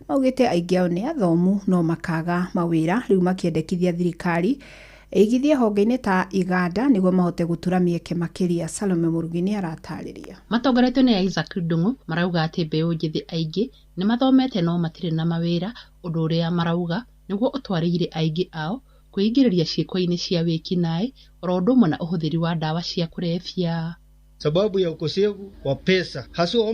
Maugĩte aingĩ ao nĩ athomu no makaga mawĩra, rĩu makĩendekithia thirikari ĩigithie honge-inĩ ta iganda nĩguo mahote gũtura mĩeke makĩria. Salome Mũrugi nĩ aratarĩria. Matongoretio nĩ Isaac Ndung'u marauga atĩ mbeũ njĩthĩ aingĩ nĩ mathomete no matirĩ na mawĩra, ũndũ ũrĩa marauga nĩguo ũtwarĩire aingĩ ao kwĩingĩrĩria ciĩko-inĩ cia wĩkinaĩ oro ũndũ ũmwe na ũhũthĩri wa ndawa cia kũrebia. Sababu ya ukosefu wa pesa haswa,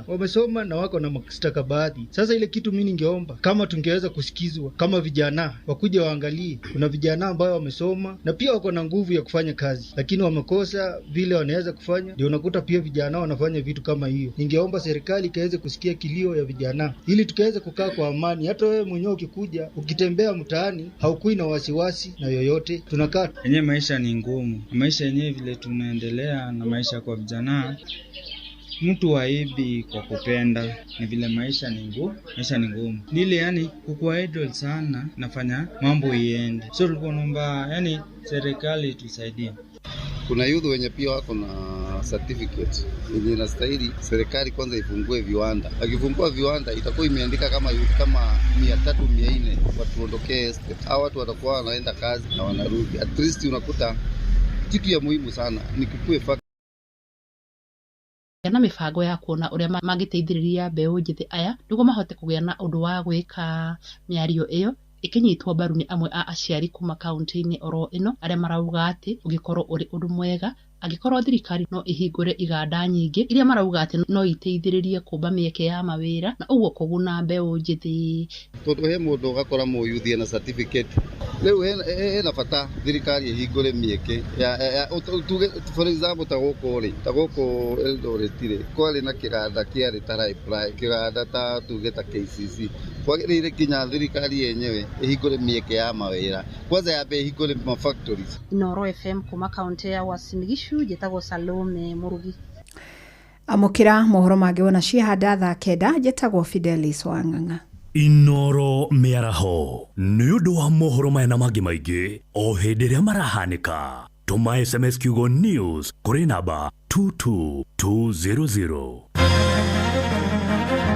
wamesoma na wako na mustakabali. Sasa ile kitu mimi ningeomba kama tungeweza kusikizwa kama vijana, wakuja waangalie, kuna vijana ambao wamesoma na pia wako na nguvu ya kufanya kazi, lakini wamekosa vile wanaweza kufanya, ndio unakuta pia vijana wanafanya vitu kama hiyo. Ningeomba serikali ikaweze kusikia kilio ya vijana ili tukaweze kukaa kwa amani. Hata wewe mwenyewe ukikuja ukitembea mtaani haukui na wasiwasi na yoyote, tunakaa yenyewe. Maisha ni ngumu, maisha yenyewe vile tunaendelea na maisha kwa vijana, mtu haibi kwa kupenda, ni vile maisha ni ngumu, maisha ni ngumu. Nile yani kukuwa idle sana nafanya mambo iende. So tulikuwa naomba yani serikali tusaidie. Kuna youth wenye pia wako na certificate yenye inastahili serikali kwanza ifungue viwanda. Akifungua viwanda itakuwa imeandika kama youth kama 300 400 watuondokee estate. Hao watu watakuwa wanaenda kazi na wanarudi. At least unakuta kitu ya muhimu sana ni kukue na mibango ya kuona uria mangĩteithĩrĩria mbeũ njĩthĩ aya nĩguo mahote kũgĩa na ũndũ wa gwĩka. Mĩario ĩyo ĩkĩnyitwo mbaru nĩ amwe a aciari kuma kaunti-inĩ oro ĩno arĩa marauga atĩ ũngĩkorwo ũrĩ ũndũ mwega Angĩkorwo thirikari no ĩhingũre iganda nyingĩ iria marauga atĩ no iteithĩrĩrie kũmba mĩeke ya mawĩra na ũguo kũguna mbeũ njĩthĩ. Tondũ he mũndũ ũgakora mũyuthi ena certificate rĩu hena bata thirikari ĩhingũre mĩeke ya tuge for example ta gũkũ rĩ, ta gũkũ Eldoret rĩ, kwarĩ na kĩganda kĩarĩ ta Raiply, kĩganda ta tuge ta KCC. Kwagĩrĩire kinya thirikari yenyewe ĩhingũre mĩeke ya mawĩra, kwanza yambe ĩhingũre ma factories. Inooro FM kuma kaunti ya Uasin Gishu, njĩtagwo Salome Mũrugi. Amũkĩra mohoro mangĩ wona ciahanda thaa 9. Njĩtagwo Fidelis Wang'ang'a. Inoro mĩaraho nĩ ũndũ wa mohoro maya na mangĩ maingĩ o hĩndĩ ĩrĩa marahanĩka, tũma SMS kiugo NEWS kũrĩ namba 22200.